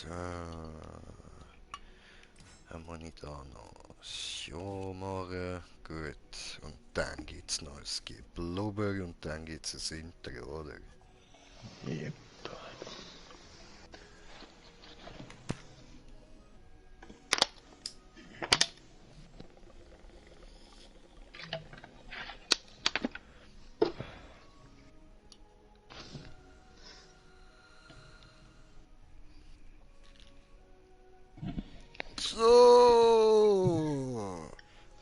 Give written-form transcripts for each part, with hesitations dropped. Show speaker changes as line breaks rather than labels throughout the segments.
So. Haben wir nicht da noch so machen? Gut. Und dann gibt's noch ein Geblubber und dann gibt's ein Intro, oder?
Yep.
So.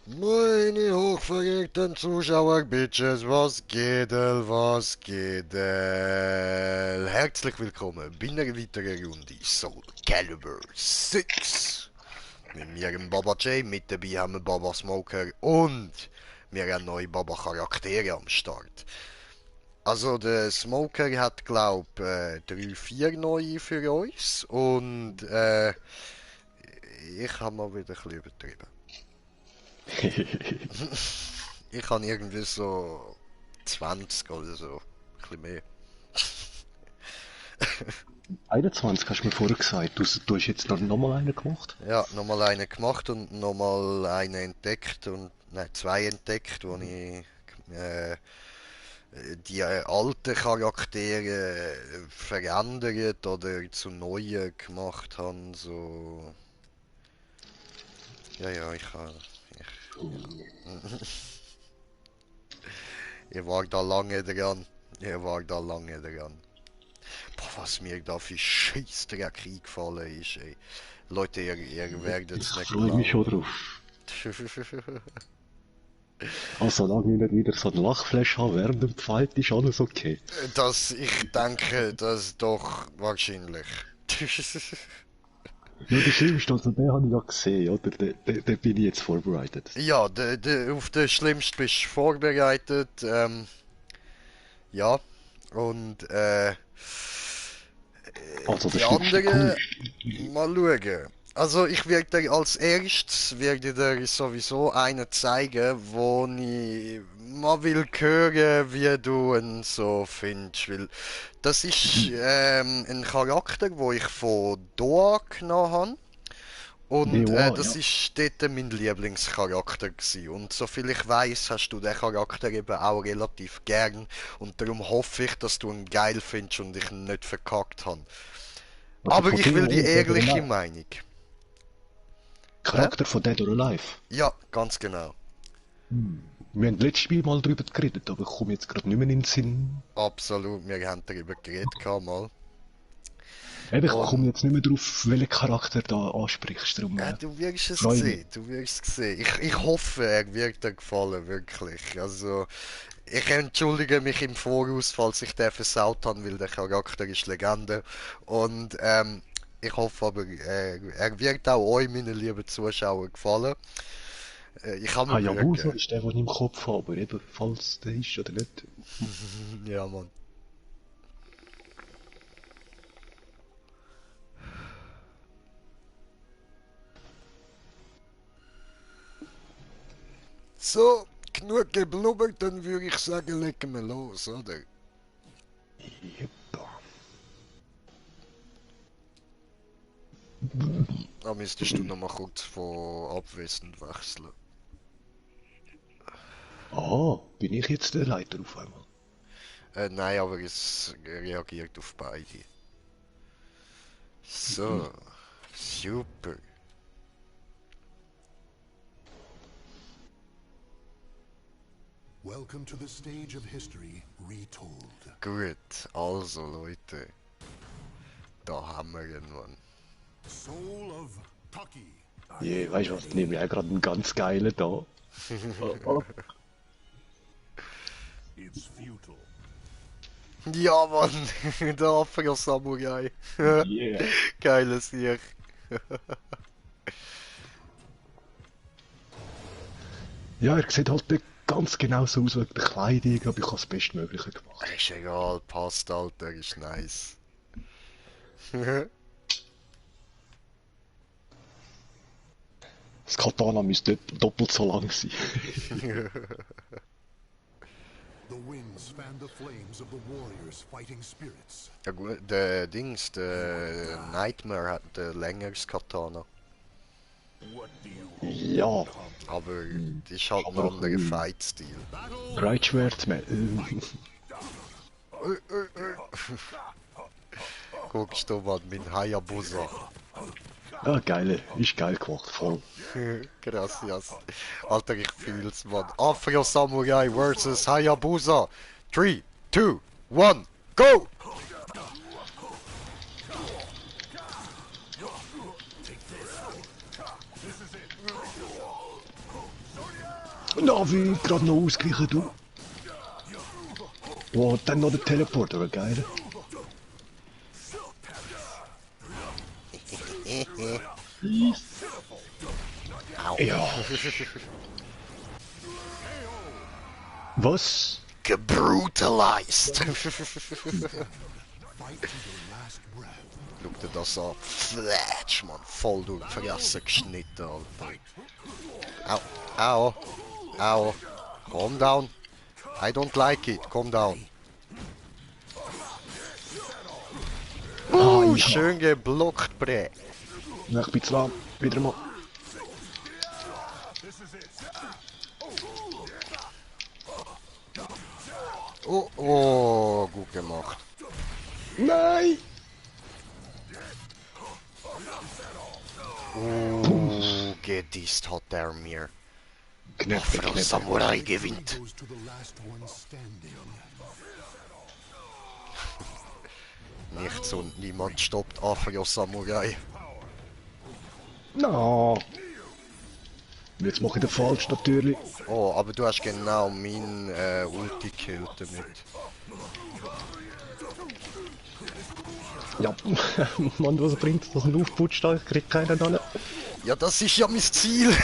Meine hochverehrten Zuschauer, Bitches, was geht, was geht? Herzlich willkommen bei einer weiteren Runde Soul Calibur 6. Mit mir, dem Baba J, mit dabei haben wir Baba Smoker und wir haben neue Baba Charaktere am Start. Also der Smoker hat glaub 3, 4 neue für uns und ich habe mal wieder ein bisschen übertrieben. Ich habe irgendwie so 20 oder so, ein bisschen mehr.
21 hast du mir vorher gesagt. Du hast jetzt noch mal einen gemacht?
Ja, nochmal eine gemacht und nochmal eine entdeckt und nein, 2 entdeckt, wo ich die alten Charaktere verändert oder zu neuen gemacht haben. So, ja, ja, ich kann. Ich war da lange dran. Ich war da lange dran. Boah, was mir da für Scheißdreck eingefallen ist, ey. Leute, ihr werdet
Ich
es nicht
freue mich schon
glauben.
drauf. Also, solange ich nicht wieder so einen Lachflash habe während dem Fight, ist alles okay.
Ich denke, das doch wahrscheinlich.
Ja, der Schlimmste, also den habe ich ja gesehen, oder? Den bin ich jetzt vorbereitet.
Ja, auf den Schlimmsten bist du vorbereitet. Ja, und
Also, der
die
Schlimmste
anderen,
kommt.
mal schauen. Also ich werde dir als erstes werde dir sowieso einen zeigen, wo ich mal will hören, wie du ihn so findest. Weil das ist ein Charakter, wo ich von Doa genommen habe. Und
DOA,
das
ja.
ist dort mein Lieblingscharakter gewesen. Und soviel ich weiß, hast du den Charakter eben auch relativ gern. Und darum hoffe ich, dass du ihn geil findest und ich ihn nicht verkackt habe.
Also
Aber
von
ich will die
DOA, Dead or
ehrliche
Alive.
Meinung. Hä?
Charakter von Dead or Alive.
Ja, ganz genau.
Wir haben letztes Spiel mal drüber geredet, aber ich komme jetzt gerade nicht mehr in den Sinn.
Absolut, wir haben darüber geredet mal.
Eben, ich komme
Und
jetzt nicht mehr drauf, welchen Charakter da ansprichst. Darum
du wirst es
freue mich.
sehen, du wirst es sehen. Ich hoffe, er wird dir gefallen, wirklich. Also, ich entschuldige mich im Voraus, falls ich den versaut habe, weil der Charakter ist Legende. Und ich hoffe aber, er wird auch euch, meine lieben Zuschauer, gefallen. Ich kann
Ah,
mir
Yabusa
wirken.
ist der, den ich im Kopf habe, aber eben, falls der ist oder nicht.
Ja, Mann. So, genug geblubbert, dann würde ich sagen, legen wir los, oder?
Jeppa.
Da müsstest du noch mal kurz von abwesend wechseln.
Ah, bin ich jetzt der Leiter auf einmal?
Nein, aber es reagiert auf beide. So, super.
Welcome to the stage of history retold.
Gut, also Leute, da haben wir ihn, Mann.
Soul of Taki.
Je, weißt du was, nehme ich auch gerade einen ganz geilen da.
It's futile.
Ja, Mann, der Afro-Samurai.
Yeah.
Geiles Sieg.
Ja, er sieht halt nicht ganz genau so aus wegen der Kleidung, aber ich habe das Bestmögliche gemacht.
Ist egal, passt, Alter, ist nice.
Das Katana müsste doppelt so lang sein.
The winds fan the flames of the warriors' fighting spirits.
Ja gut, der Dings, der Nightmare hat ein längeres Katana.
Ja,
Aber das ist halt ein
Aber
anderer Fight-Stil.
Breitschwert,
Guckst du mal, mein Hayabusa.
ja, geil, ist geil gemacht, voll.
Gracias. Alter, ich fühl's, Mann. Afro Samurai versus Hayabusa. 3, 2, 1, go!
Navi, gerade noch ausgewichen, du. Oh, dann noch der Teleporter, geil.
Au.
Ja. Was?
Gebrutalized.
Fight to your last breath.
Schau dir das an. Fletch, Mann. Voll durch die Fresse geschnitten, Alter. Au. Au. Au. Calm down. I don't like it. Calm down.
Ah, ich
Schön geblockt, bre.
Ja, ich bin zu lahm. Wieder mal.
Oh, oh, gut gemacht.
Nein!
Oh, gedisst hat er mir.
Kneppe,
Frau
Kneppe.
Samurai gewinnt.
Goes to the last one standing.
Nichts und niemand stoppt Afro Samurai.
Na. Jetzt mache ich den falsch natürlich.
Oh, aber du hast genau mein Ulti gekillt damit.
Ja, Mann, was bringt das ein Aufputsch da? Ich krieg keinen an.
Ja, das ist ja mein Ziel.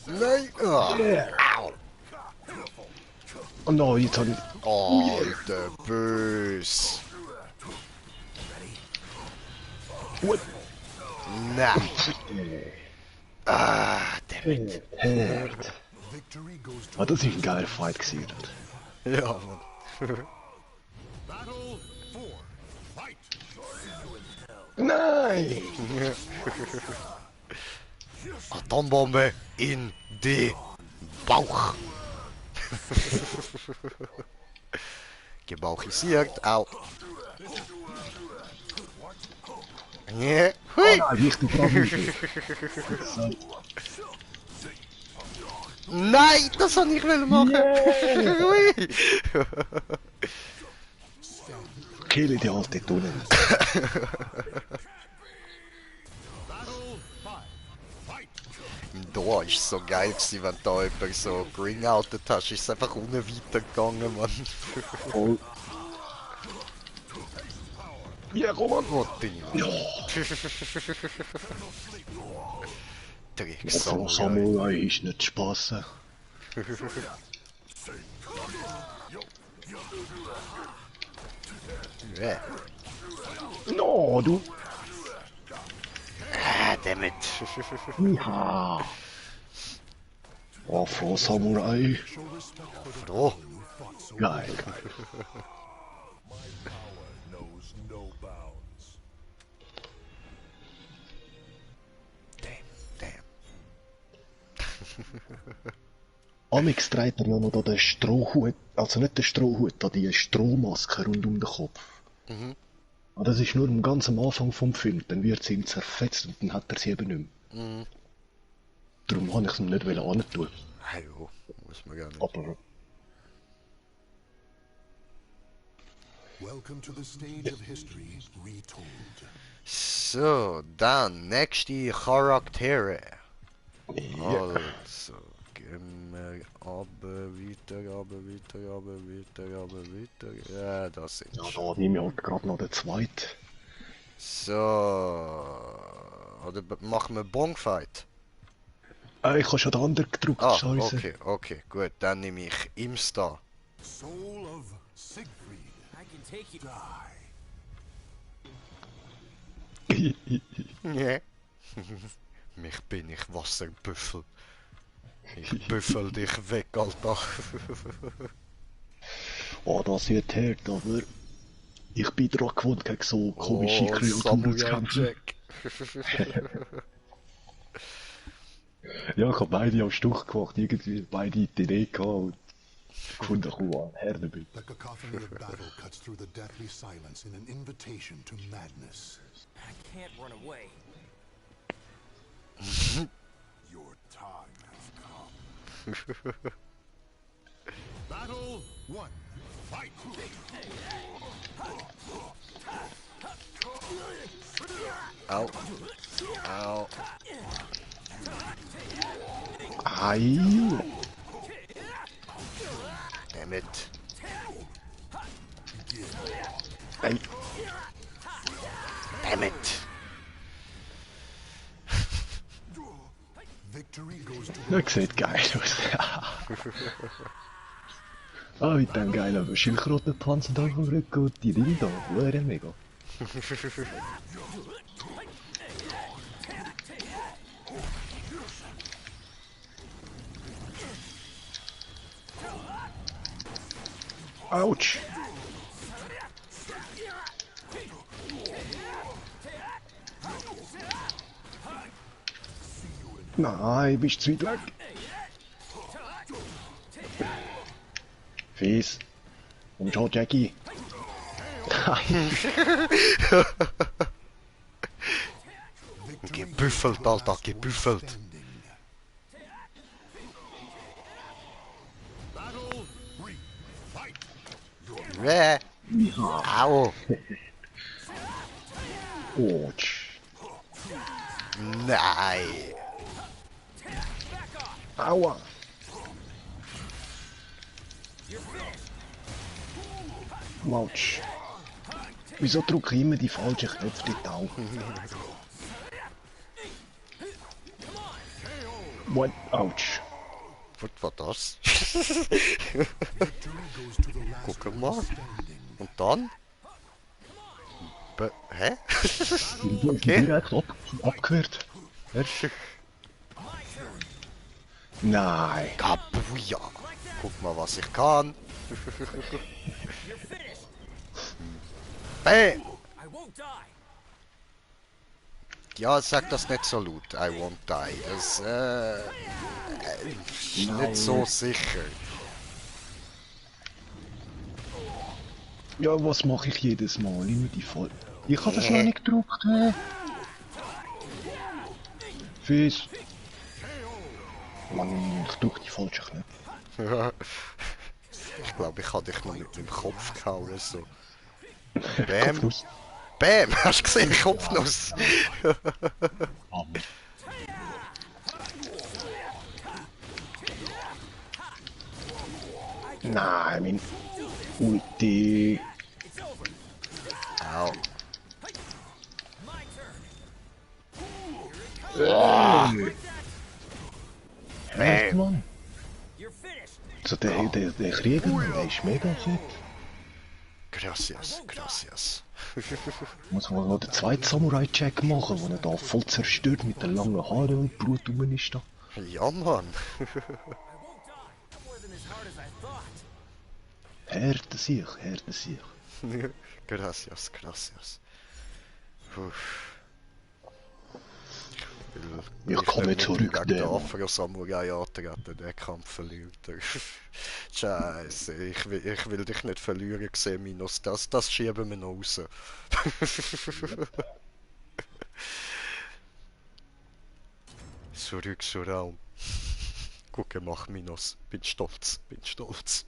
Nein. Ah. Au.
Oh nein, jetzt hab ich...
Oh, der Bös.
What?
Nein. Ah, der.
Herd.
Victory goes to
Ah, das ist ein geiler Fight gewesen.
Ja, Mann.
battle 4. Fight!
Nein!
Atombombe in die Bauch. Gebauchisiert. Au. Ja. Hui.
Nein, wichtig, Bravo.
Nein, das soll ich will machen. Hui.
Kill die alte Tunnel.
Battle 5. Fight!
Da ist so geil gewesen, wenn da jemand so Bring outet hast, ist es einfach unten weitergegangen, Mann.
Voll. Ja, komm an.
Oh, Ding.
Ja.
Drecksamurai.
Samurai ist nicht Spaß.
Ja.
No, du.
Ah, dammit.
Ja. Afro Samurai.
Oh,
Geil, geil.
Knows no bounds.
damn.
Amix trägt er ja noch da den Strohhut, also nicht den Strohhut, da die Strohmaske rund um den Kopf.
Mhm.
Aber das ist nur ganz am Anfang vom Film, dann wird sie ihm zerfetzt und dann hat er sie eben nicht mehr.
Mhm.
Darum wollte ich es ihm nicht antun.
Ah, jo, muss man gar nicht.
Aber
Welcome to the stage of history retold.
So, dann nächste Charaktere.
ja,
Also, gehen wir weiter. Ja, das sind
ja,
schon.
da nehme ich halt gerade noch den zweiten.
So, oder machen wir Bongfight?
Ich habe schon den anderen gedrückt,
Ah,
scheiße.
okay, gut, dann nehme ich Imsta.
Soul of Siegfried.
I can take you.
Die.
Nee. Mich bin ich Wasserbüffel. Ich büffel dich weg, Alter.
Oh, das wird hart, aber ich bin dran gewohnt, gegen so komische
Oh,
Kreaturen zu kämpfen.
Samurai-Jack.
Ja, ich hab beide am Stück gemacht, irgendwie beide die Idee gehabt und gefunden, komm, her damit.
The cacophony of battle cuts through the deathly silence in an invitation to madness.
I can't run away.
Your time has come. Battle 1. Fight!
Au. Au.
Ei!
Damn it.
Ei!
Damn it.
Victory goes to
Das sieht geil aus. Ah, mit dem geilen Schildkrötenpanzer da vom Rücken und die Ringe da, wäre mega. Autsch! Nein, bist zu weit weg. Fies. Und schon, Jackie.
Gebüffelt, Alter, gebüffelt.
Battle 3. Fight!
Au.
Autsch.
Nein.
Aua. Autsch. Wieso drücke ich immer die falschen Knöpfe dort auch? What? Autsch.
Was war das?
Victory goes to the last
Guck mal.
standing.
Und dann? Hä?
Okay. Direkt abgewehrt. Nein.
Kapuja. Guck mal, was ich kann. Bäh.
I won't die.
Ja, sag das nicht so laut. I won't die. Das ist nicht so sicher.
Ja, was mache ich jedes Mal? Immer die voll. Ich habe das noch nicht gedruckt, hä? Fies. Mann, ich drücke die falschen Knöpfe.
Ich glaube, ich habe dich nur mit dem Kopf gehauen. So. Bäm.
Kopfnuss.
Bäm. Hast du gesehen? Kopfnuss.
Nein, mein Ulti.
Au.
My turn.
Echt, Mann.
You're finished.
So, der Krieger, Mann, der ist mega fit.
Gracias, gracias.
Muss man noch den zweiten Samurai-Check machen, wo er da voll zerstört mit den langen Haaren und Blut rum ist da.
Ja, Mann.
I won't die. That wasn't as hard as I thought.
Härte sich.
Gracias, gracias. Uff.
Ich komme zurück,
gegen den
Dämon.
Afro-Samurai antreten, der Kampf verliert er. Scheiße, ich will dich nicht verlieren sehen, Minos. Das schieben wir noch raus. Zurück zum Raum. Guck, mach Minos. Bin stolz, bin stolz.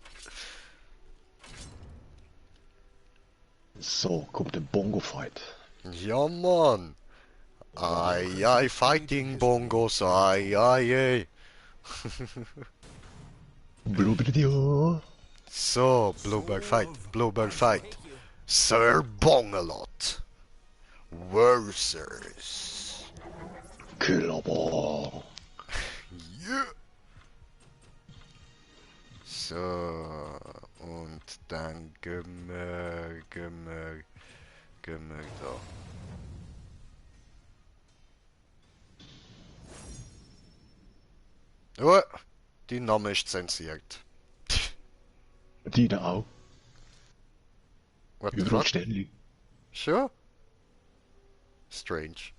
So, kommt der Bongo-Fight.
Ja, Mann. Ai, ai, Fighting Bongos, ai, ai, ai.
Blubberdio.
So, Blueberg Fight. Sir Bongalot versus.
Killabah.
Yeah. So, und dann gehen wir da. Oh, dein Name ist zensiert.
Deine auch.
What the
Überall
fuck?
Sternli.
Schon? Strange.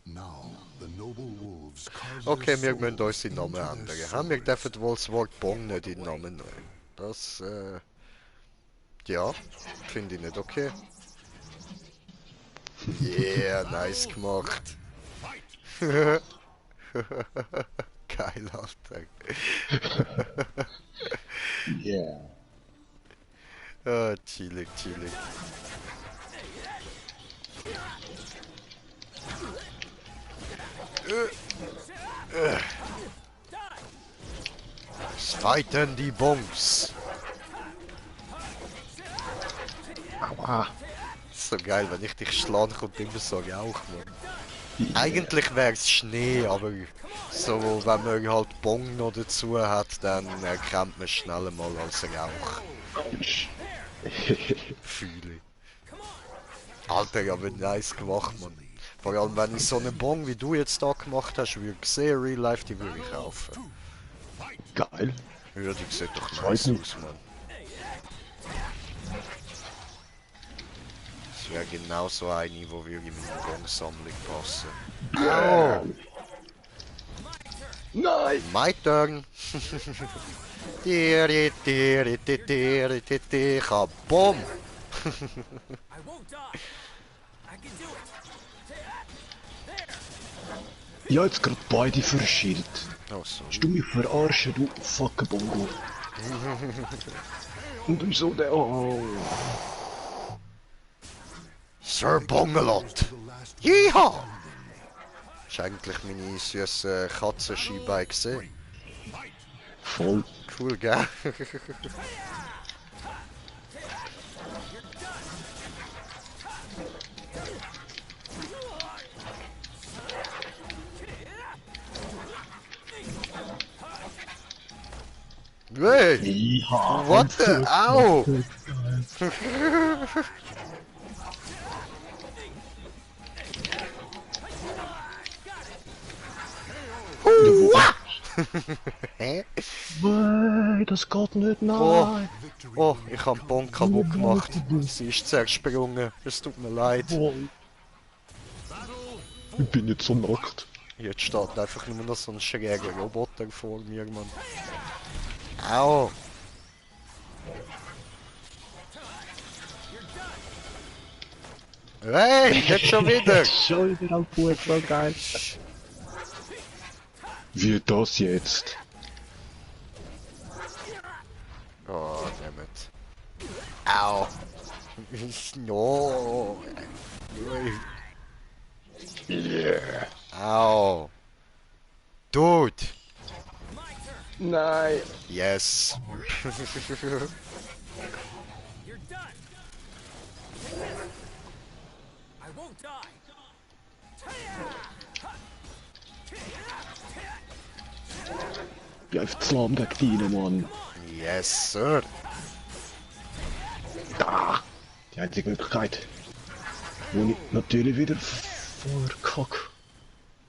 Now, the noble wolves carve
Okay,
their
wir müssen
souls
unseren Namen
into
ändern.
their
Haben wir
swords.
dürfen wohl das Wort Bong nicht in den Namen nehmen. Das, ja, finde ich nicht okay. Yeah, nice gemacht. Geil, Alter.
Yeah.
Ah, chillig, chillig. Es fighten die Bongs.
Aua.
So geil, wenn ich dich schlage, kommt immer so Rauch, Mann. Eigentlich wäre es Schnee, aber so, wenn man halt Bong noch dazu hat, dann erkennt man schnell mal als Rauch. Fühle. Alter, aber nice gemacht, Mann. Vor allem, wenn ich so einen Bong wie du jetzt da gemacht hast, würde ich sehen, Real Life, die würde ich kaufen.
Geil.
Ja, die sieht doch
Freut
nice
mich.
aus, Mann. Das wäre genau so eine, die würde in meine Bong-Sammlung passen.
Oh. Nein.
My turn! Kabom!
I won't die. I can do it.
Ich hab jetzt gerade beide verschillt.
Oh, so.
Hast du mich verarschen, du fucking Bongo? Und wieso der? Oh.
Sir Bongelot! Jeha! Ist eigentlich meine süße Katzenskibein gesehen?
Voll.
Cool, gell? Hey!
Ja.
What the? Au! Hua! Hä?
Nein, das geht nicht,
Oh,
nein.
oh, ich hab den Bon kaputt gemacht. Sie ist zergesprungen. Es tut mir leid.
Voll. Ich bin jetzt so nackt.
Jetzt steht einfach nur noch so ein schräger Roboter vor mir, Mann. Au! Hey, jetzt schon wieder!
Schon wieder am Fuß, so geil. Wie das jetzt?
Oh, dammit. Au! No!
Yeah.
Au! Dude!
Nein.
Yes!
You're done. I won't die.
Ich bin einfach zu lahm gegen deine, Mann.
Yes, Sir!
Da. Die einzige Möglichkeit. Wo ich natürlich wieder verkacke.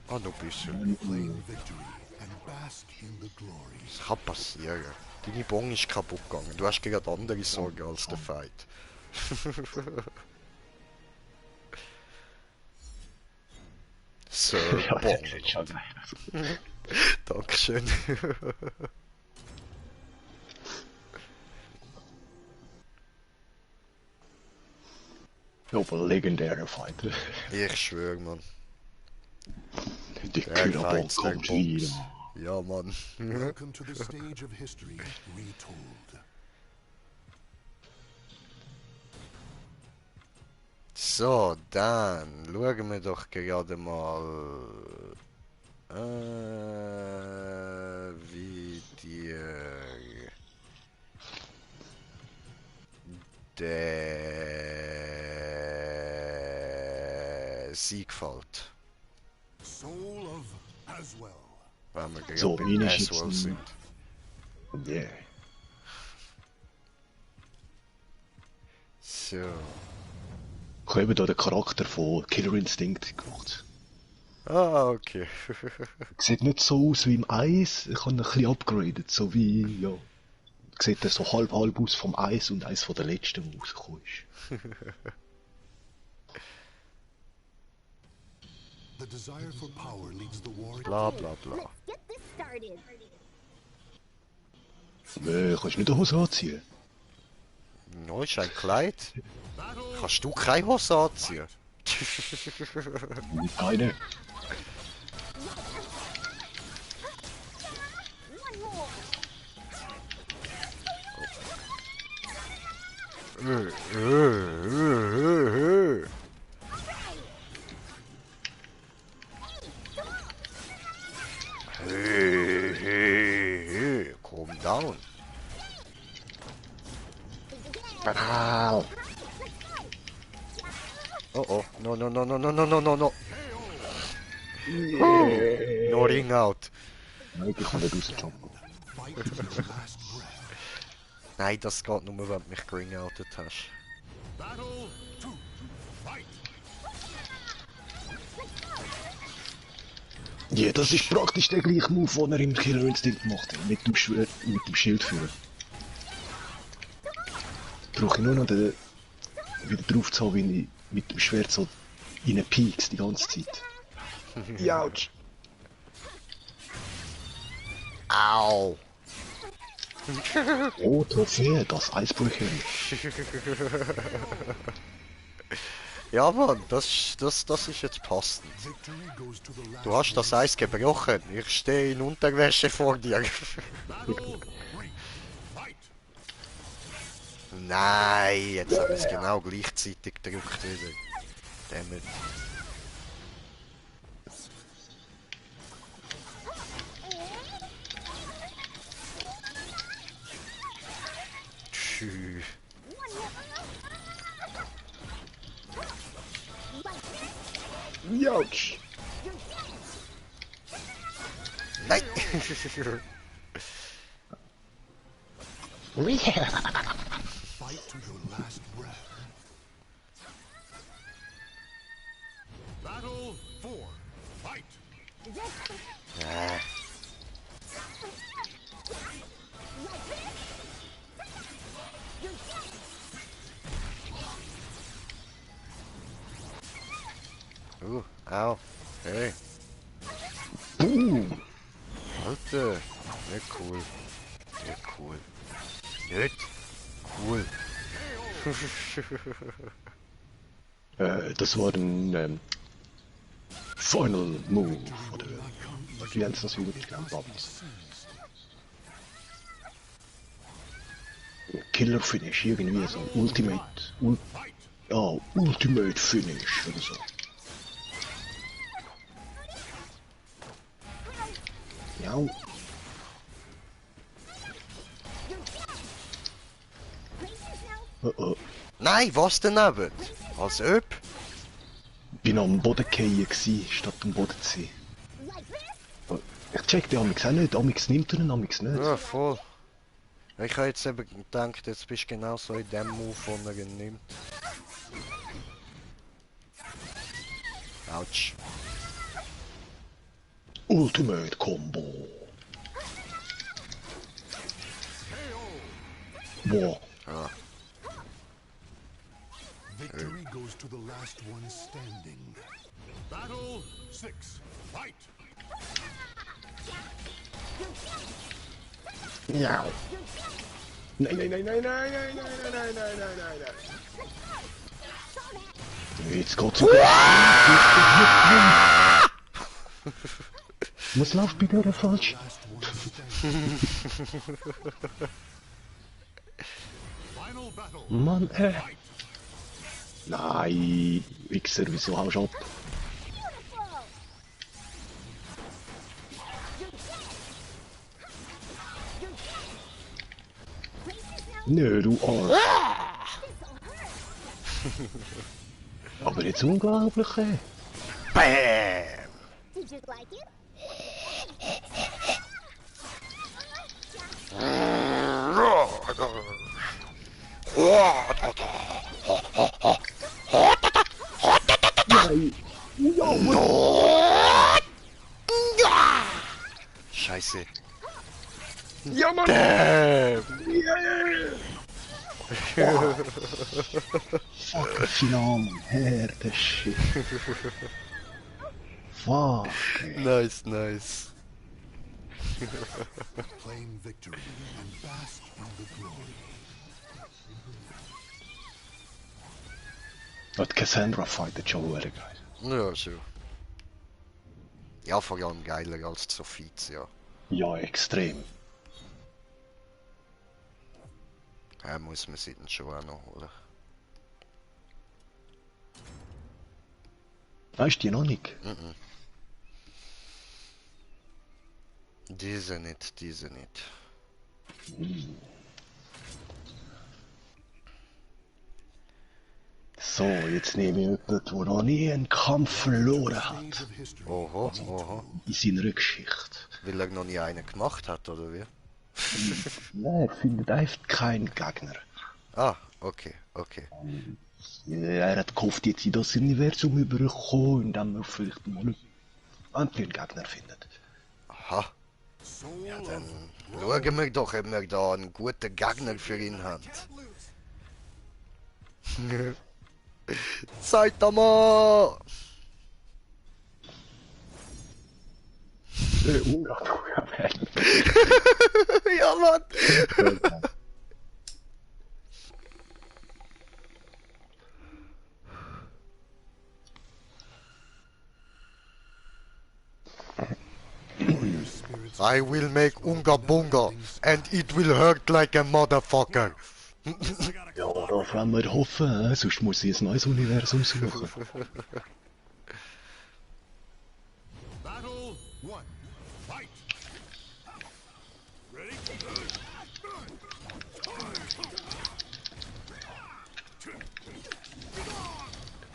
Ah, noch ein bisschen.
Claim victory and bask in the glory.
Das kann passieren. Deine Bong ist kaputt gegangen. Du hast gerade andere Sorgen als der Fight. Sir
Ja, das
Bong.
ist schon geil.
Dankeschön.
Ja, aber legendäre Fight.
Ich schwöre, Mann.
Die
Der
Kühlerbomb
Fights der
kommt
Bongs.
wieder.
Ja, Mann.
Welcome to the stage of history retold.
So, dann schauen wir doch gerade mal, wie dir der Sieg gefällt,
Soul of Aswell.
wenn wir gerade
So,
beim
meine ist
Aswell
jetzt
sind.
Yeah.
So,
Ich habe da den Charakter von Killer Instinct gemacht.
Ah, okay.
Sieht nicht so aus wie im Eis, ich habe ihn ein bisschen upgraded, so wie, ja. Sieht er so halb aus vom Eis und eins von der letzten, der rausgekommen ist.
The desire for power leads the warrior.
Bla bla bla.
Let's get this started.
Kannst du nicht eine Hose anziehen?
No, ist ein Kleid. Kannst du keine Hose anziehen?
Keine.
One more.
Calm down.
Banal.
Oh oh, no no no no no no no no no. No ring out.
Nein, ich kann nicht rausjumpen.
Fight to your last breath.
Nein, das geht nur, wenn du mich ring outet hast.
Battle 2. Fight.
Ja, das ist praktisch der gleiche Move, den er im Killer Instinct gemacht hat. Mit dem Schwert, mit dem Schild führen. Brauche ich nur noch den, wieder drauf zu haben, wie ich mit dem Schwert so reinpiekst die ganze Zeit. Autsch!
Au!
Oh, Trophäe, das Eisbrüche.
Ja Mann, das ist jetzt passend.
Victory goes to the last.
Du hast das Eis gebrochen. Ich stehe in Unterwäsche vor dir.
Battle 3. Fight.
Nein, jetzt habe ich es genau gleichzeitig gedrückt wieder. Damit. Tschüss.
Autsch!
Nein!
Fight to your last breath. Battle 4. Fight.
Ah. Au. Hey.
Boom!
Alter. Nicht cool. Nicht cool. Nicht cool.
Das war ein Final Move, oder wie nennt das wieder? Ich glaube, Bubbles. Killer Finish, irgendwie so Ultimate Finish oder so. Ja. Oh.
Nein, was denn eben? Als ob?
Bin am Boden gefallen gsi, statt am Boden zu sein. Oh, ich check die Amix auch nicht, Amix nimmt er ihn, Amix nicht.
Ja, voll. Ich habe jetzt eben gedacht, jetzt bist du genau so in dem Move, den er ihn nimmt. Autsch.
Ultimate Combo. Boah.
Ja.
Victory goes to the last one standing. Battle 6. Fight.
Ja. Nein. Jetzt geht's sogar. Was läuft bei dir falsch?
Last one standing. Final battle.
Mann, Nein, Wichser, wieso haust du ab? Nö, du Arsch. Aber jetzt unglaublich, ey.
Bam!
Did you like it?
Nein. Ja,
Scheiße.
Ja, Mann!
Damn!
Fuck, Finale, Herde, shit. Fuck.
Nice, nice.
Claim victory and bask in the glory.
Und Cassandra fightet schon sehr geil.
Ja, schon. Ja, vor allem geiler als Sophiz, ja.
Ja, extrem.
Ja, muss man sie dann schon auch noch holen.
Weißt du die noch nicht?
Diese nicht, diese nicht.
So, jetzt nehme ich jemanden, der noch nie einen Kampf verloren
Days
hat.
of history.
Oho, oho.
In seiner Geschichte.
Weil er noch nie einen gemacht hat, oder wie?
Nein, er findet einfach keinen Gegner.
Ah, okay, okay.
Er hat gehofft, jetzt in das Universum überkommen, indem er vielleicht mal einen Gegner findet.
Aha.
Soul
Ja,
of
dann schauen wir doch, ob wir da einen guten Gegner für ihn haben. Saitama! Ja, Mann!
spirits.
I will make Unga Bunga and it will hurt like a motherfucker.
Ja, darauf wollen wir hoffen, sonst muss ich ein neues Universum suchen.
Battle 1. Fight! Ready?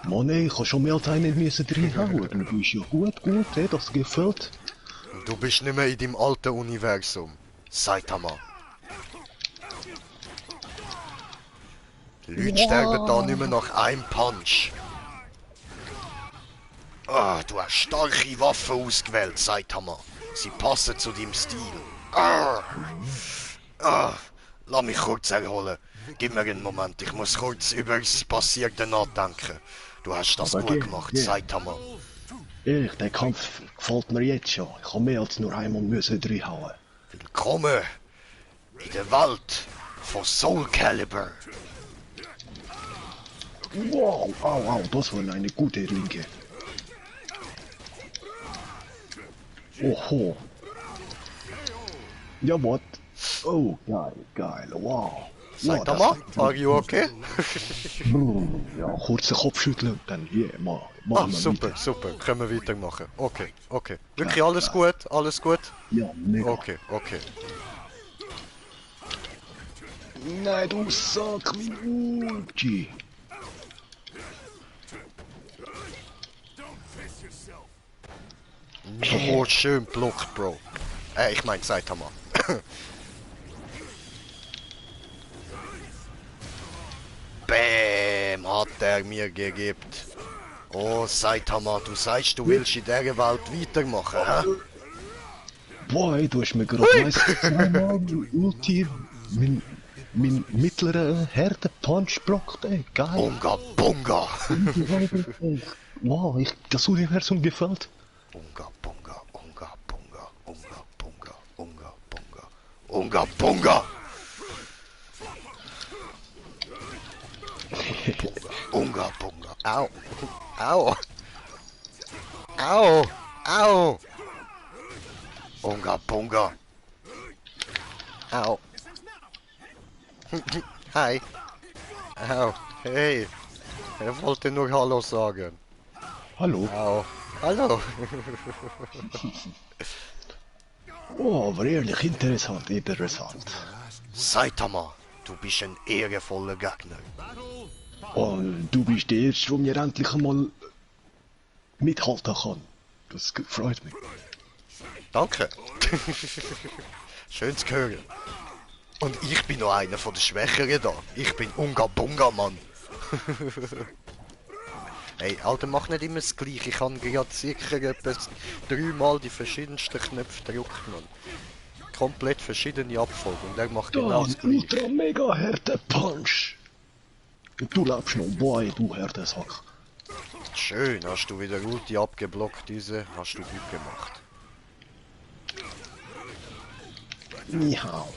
Mann, ey, ich habe schon mehr als einen müssen reinhauen. Du bist ja gut, ey, das gefällt.
Du bist nicht mehr in deinem alten Universum. Saitama. Die Leute sterben da nicht mehr nach einem Punch. Ah, du hast starke Waffen ausgewählt, Saitama. Sie passen zu deinem Stil. Lass mich kurz erholen. Gib mir einen Moment, ich muss kurz über das Passierte nachdenken. Du hast das
Aber
gut
geh,
gemacht,
geh.
Saitama.
Ehrlich, der Kampf gefällt mir jetzt schon. Ich habe mehr als nur einmal müssen reinhauen.
Willkommen in der Welt von Soul Calibur.
Wow, au, au, das war eine gute Linke. Oho. Ja, what? Oh, geil, geil, wow.
Saitama, are you okay?
Ja, kurze Kopfschütteln, dann yeah,
Ah,
machen wir
super,
weiter.
super. Können wir weitermachen. Okay, okay. Wirklich alles gut? Alles gut?
Ja, mega.
Okay, okay.
Nein, du Sack, mein Ulti.
Oh, schön blockt, Bro. Ich mein Saitama. Bäm, hat er mir gegeben. Oh, Saitama, du sagst, du willst in dieser Welt weitermachen, hä?
Boah, ey, du hast mir gerade zweimal Ulti, mein mittlerer Härte-Punch blockt, ey, geil.
Bunga, bunga.
Wow, das Universum gefällt.
Unga, bunga, unga, bunga, unga, bunga, unga, bunga, unga, bunga. Unga, bunga. Au. Au. Au. Au. Unga, bunga. Au. Hi. Au. Hey. Er wollte nur Hallo sagen.
Hallo.
Au. Hallo.
Oh, aber ehrlich, interessant, interessant.
Saitama, du bist ein ehrenvoller Gegner.
Und du bist der Erste, der mir endlich einmal mithalten kann. Das freut mich.
Danke. Schön zu hören. Und ich bin noch einer von den Schwächeren da. Ich bin Unga Bunga, Mann. Ey, Alter, mach nicht immer das Gleiche. Ich kann gerade sicher etwa 3-mal die verschiedensten Knöpfe drücken, Mann. Komplett verschiedene Abfolgen und er macht genau das
Dann
Gleiche.
Ultra Mega Härte Punch. Und du lebst noch, boy, du Härtesack.
Schön, hast du wieder Ulti abgeblockt, diese hast du gut gemacht.
Miau.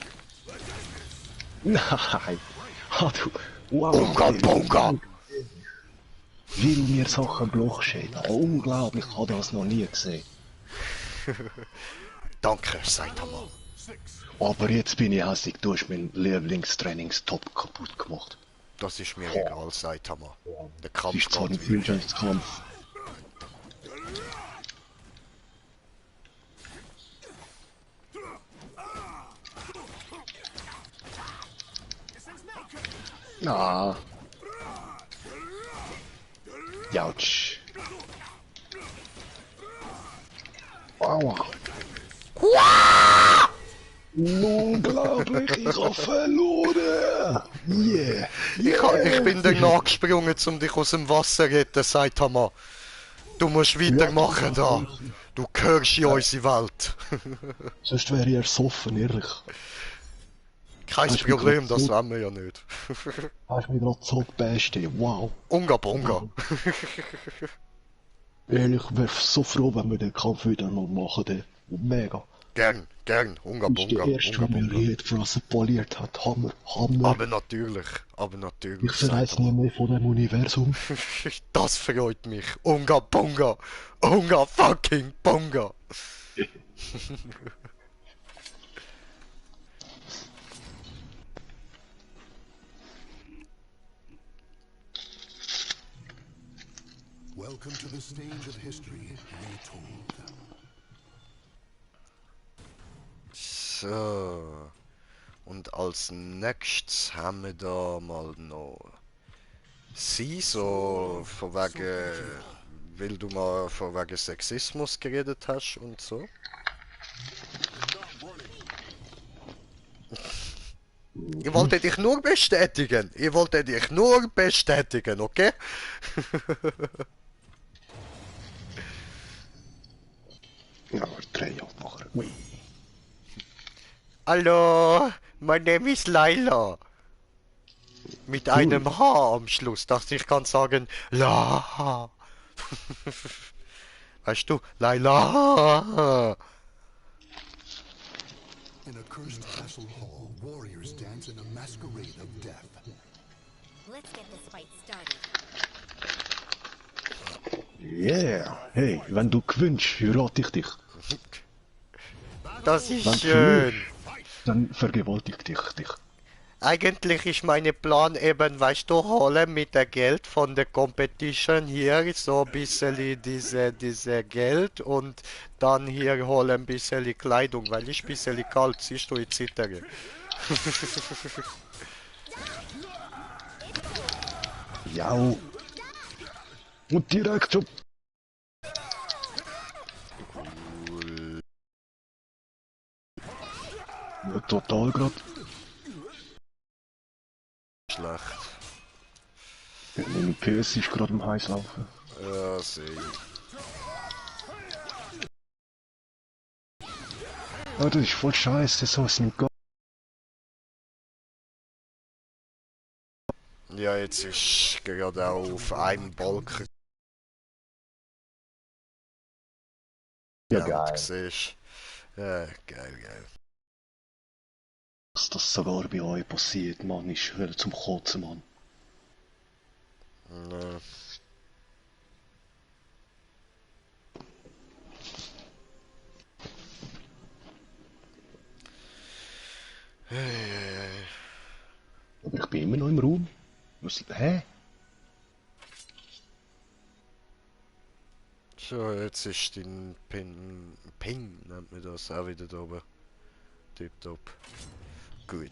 Nein. Ah, du. Wow.
Bunga, bunga!
Wie du mir Sachen blockst, ey. Unglaublich, ich habe das noch nie gesehen.
Danke, Saitama.
Aber jetzt bin ich hässlich, du hast meinen Lieblingstrainingstop kaputt gemacht.
Das ist mir egal, Saitama. Der
Das
Kampf
ist zwar ein
geht weiter.
Freundschaftskampf. Ah. Jautsch. Aua. Unglaublich, ich habe verloren! Yeah!
Ich bin dir nachgesprungen, um dich aus dem Wasser zu retten, Saitama. Du musst weitermachen da. Du gehörst in unsere Welt.
Sonst wäre ich ersoffen, ehrlich.
Kein
Hast du mich
Problem,
grad
das
so-
wollen wir ja nicht.
Hast mich gerade so gebasht, ey. Wow.
Unga bunga.
Ehrlich, ich wäre so froh, wenn wir den Kampf wieder mal machen, ey. Mega.
Gern, gern. Unga
Du bist der
bunga.
Erste,
Unga
der mir
bunga.
jede Fresse poliert hat. Hammer, Hammer.
Aber natürlich,
Ich verreiß nie mehr von dem Universum.
Das freut mich. Unga bunga. Unga fucking bunga.
Welcome to the stage of history retold.
So. Und als nächstes haben wir da mal noch sie, so von wegen, weil du mal von wegen Sexismus geredet hast und so. Ich wollte dich nur bestätigen. Ich wollte dich nur bestätigen, okay?
Ja, dreh aufmachen. Ui.
Hallo, mein Name ist Laila. Mit einem H am Schluss, dass ich kann sagen, La. Weißt du, Laila.
In a cursed castle hall, warriors dance in a masquerade of death.
Let's get this fight started.
Yeah. Hey, wenn du gewinnst, heirate ich dich.
Das ist
Wenn du
schön.
verlierst, dann vergewaltigt ich dich.
Eigentlich ist mein Plan eben, weißt du, holen mit der Geld von der Competition hier so ein bisschen diese Geld und dann hier holen ein bisschen Kleidung, weil ich ein bisschen kalt, siehst du, ich zittere.
Ja. Und direkt schon. Ja, total grad.
Schlecht.
Ja, meine PS ist gerade im Heißlaufen.
Ja, sehe ich.
Ah, das ist voll scheiße, so ist nicht gar.
Ja, jetzt ist gerade auch auf einem Balken.
Ja,
Ja,
geil.
siehst. Ja, geil, geil.
Dass das sogar bei euch passiert, Mann, ist zum Kotzen, Mann.
Ja.
Aber ich bin immer noch im Raum. Was, hä?
So, jetzt ist dein Ping nennt man das auch wieder da oben. Tipptopp. Gut.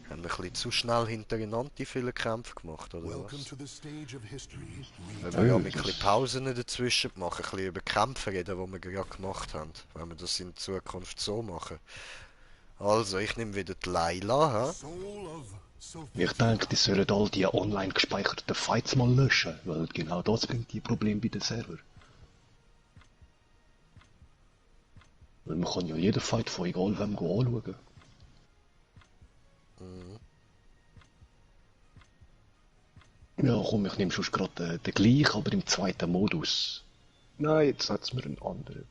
Haben wir ein bisschen zu schnell hintereinander die vielen Kämpfe gemacht, oder
Welcome
was?
to the stage of history
Wenn
retold.
wir ja mit ein bisschen Pausen dazwischen machen, ein bisschen über Kämpfe reden, die wir gerade gemacht haben. Wenn wir das in Zukunft so machen. Also, ich nehme wieder die Laila, hä?
Soul of So
Ich denke, die sollen all die online gespeicherten Fights mal löschen, weil genau das bringt die Probleme bei den Server. Weil man kann ja jeden Fight von egal wem anschauen. Ja, komm, ich nehme schon gerade den gleichen, aber im zweiten Modus. Nein, jetzt hat's mir einen anderen.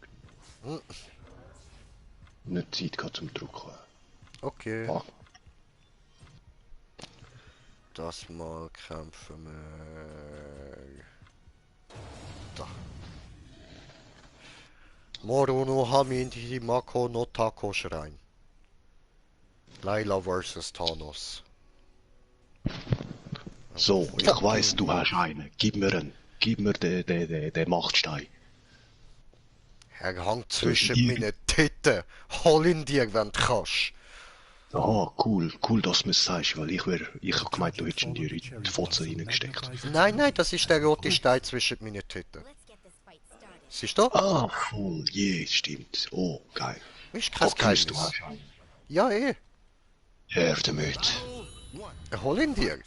Nicht Zeit gehabt zum Drucken.
Okay.
Ah,
Das mal kämpfen wir. Da. Moro no Hamin Himako no Tako Schrein. Layla vs. Thanos.
so, ich weiss, du hast einen. Gib mir einen. Gib mir den Machtstein.
Er hängt zwischen
die-
meinen Titten. Hol ihn dir, wenn du kannst.
Ah, cool, cool, dass du mir's sagst, weil ich hab gemeint, du hättest ihn dir in die Fotze reingesteckt.
Nein, das ist der rote Stein zwischen meinen Titten.
Let's get this fight started.
Siehst du?
Ah, voll, stimmt. Oh, geil.
Ist kein
Optimus, du
Geheimnis.
hast einen.
Ja, eh.
Her damit.
Hol ihn dir.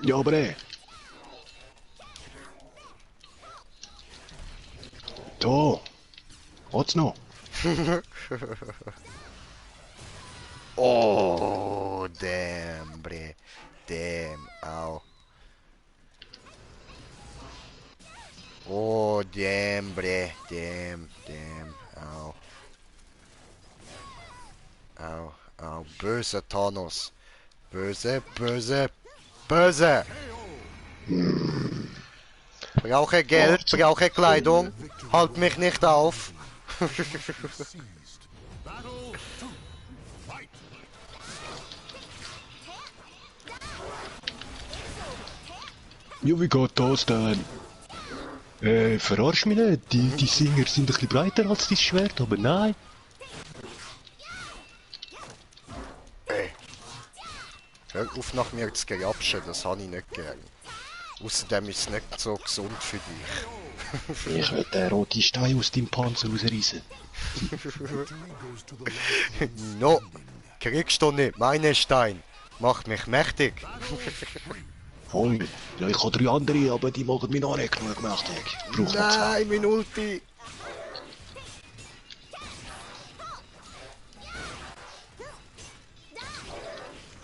Ja, aber Da. Hat's noch?
Oh, damn, bre. Damn, au. Oh, damn, bre. Damn, au. Au. Böse Thanos. Böse. Brauche Geld, brauche Kleidung. Halt mich nicht auf.
seized. Battle 2. Fight.
Ja, wie geht das denn? Verarsch mich nicht. Die Singer sind ein bisschen breiter als dein Schwert, aber nein.
Hör auf nach mir zu grapschen, das habe ich nicht gern. Außerdem ist es nicht so gesund für dich.
Ich will den roten Stein aus deinem Panzer rausreißen.
Goes to the last one
No, kriegst du nicht, meine Stein. Macht mich mächtig.
Voll. Ja, ich habe 3 andere, aber die machen mich noch nicht genug mächtig. Ich brauche noch 2.
Nein, mein Ulti.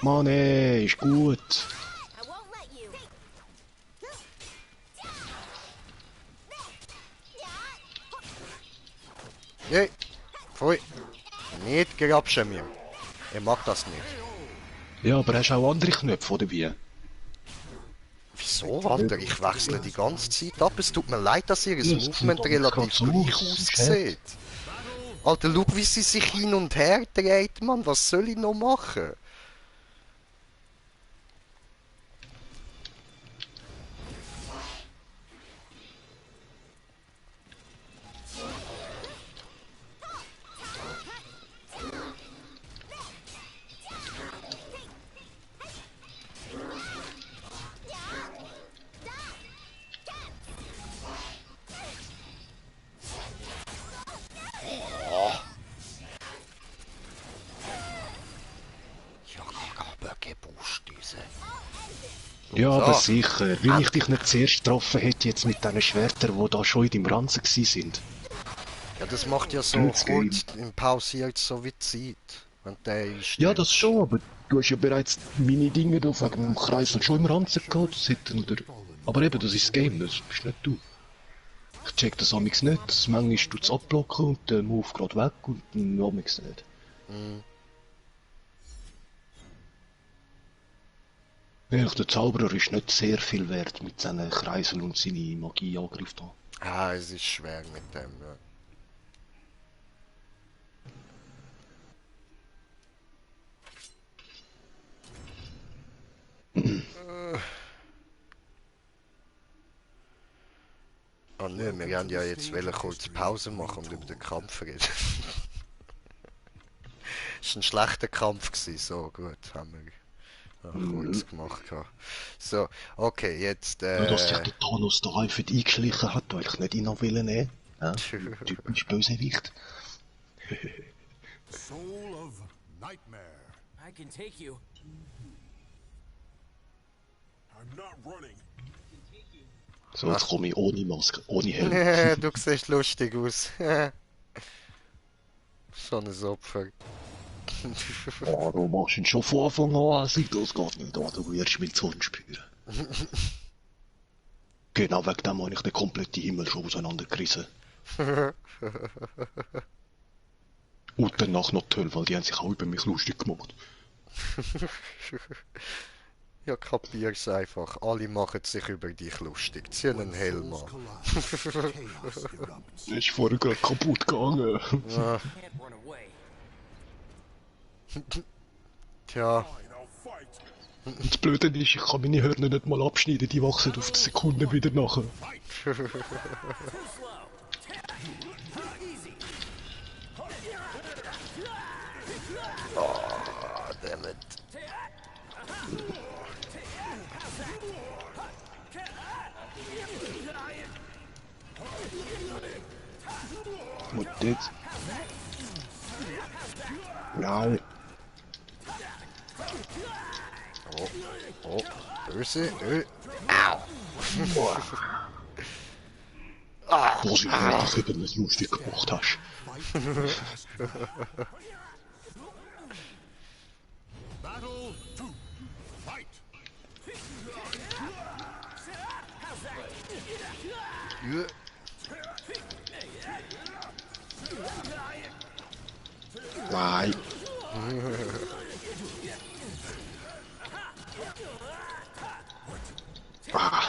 Mann, ist gut.
I won't let you.
Nee, pfui. Nicht grapschen mir. Ich mag das nicht.
Ja, aber hast auch andere Knöpfe dabei?
Wieso, Alter? Ich wechsle die ganze Zeit ab. Es tut mir leid, dass ihr
Ja,
das
es
Movement
sieht
relativ
ganz so
gleich
aus.
aussieht. Alter, schau, wie sie sich hin und her dreht, Mann. Was soll ich noch machen? Ja, aber gebuscht diese.
Ja, aber
So.
sicher. Wenn ich dich nicht zuerst getroffen hätte, jetzt mit diesen Schwertern, die da schon in deinem Ranzen sind.
Ja, das macht ja so
Blödes Game.
kurz im Pausiert so wie Zeit. Wenn der ist.
Ja, das schon, aber du hast ja bereits meine Dinge da wegen dem Kreisel schon im Ranzen gehabt. Das hätte, oder... Aber eben, das ist das Game, das bist nicht du. Ich check das amigs nicht, das manchmal tut's abblocken und der Move gerade weg und dann amigs nicht. Ja, der Zauberer ist nicht sehr viel wert mit seinen Kreiseln und seinen Magieangriff da.
Ah, es ist schwer mit dem, ja. Oh nö, wir haben ja jetzt kurz Pause machen und über den Kampf reden. Es war ein schlechter Kampf gewesen, so gut, haben wir Kurz gemacht. So, okay, jetzt
Ja, dass sich der Thanos da einfach eingeschlichen hat, weil ich nicht ihn noch will nehmen. Ja? Typisch Bösewicht.
Soul of Nightmare.
I can take you.
I'm not running.
So, jetzt komme ich ohne Maske, ohne Helm.
Du siehst lustig aus. So ein Opfer.
Oh, du machst ihn schon von Anfang an, das geht nicht an, du wirst meinen Zorn spüren. Genau wegen dem habe ich den kompletten Himmel schon auseinandergerissen. Und danach noch die Hölle, weil die haben sich auch über mich lustig gemacht.
Ja, kapier's einfach. Alle machen sich über dich lustig. Zieh einen Helm
Souls
an.
collide. Chaos erupts.
Der ist vorher gerade kaputt gegangen.
Ja,
Can't run away.
tja,
Fine, I'll fight.
Und das Blöde ist, ich kann meine Hörner nicht mal abschneiden, die wachsen auf die Sekunde wieder nachher.
Too slow. Easy.
dammit.
Und jetzt? Nein.
Oh, oh, böse, au.
Wo sie mich über mich lustig gemacht hast.
Battle 2. Fight.
Ja.
Nein. Ah,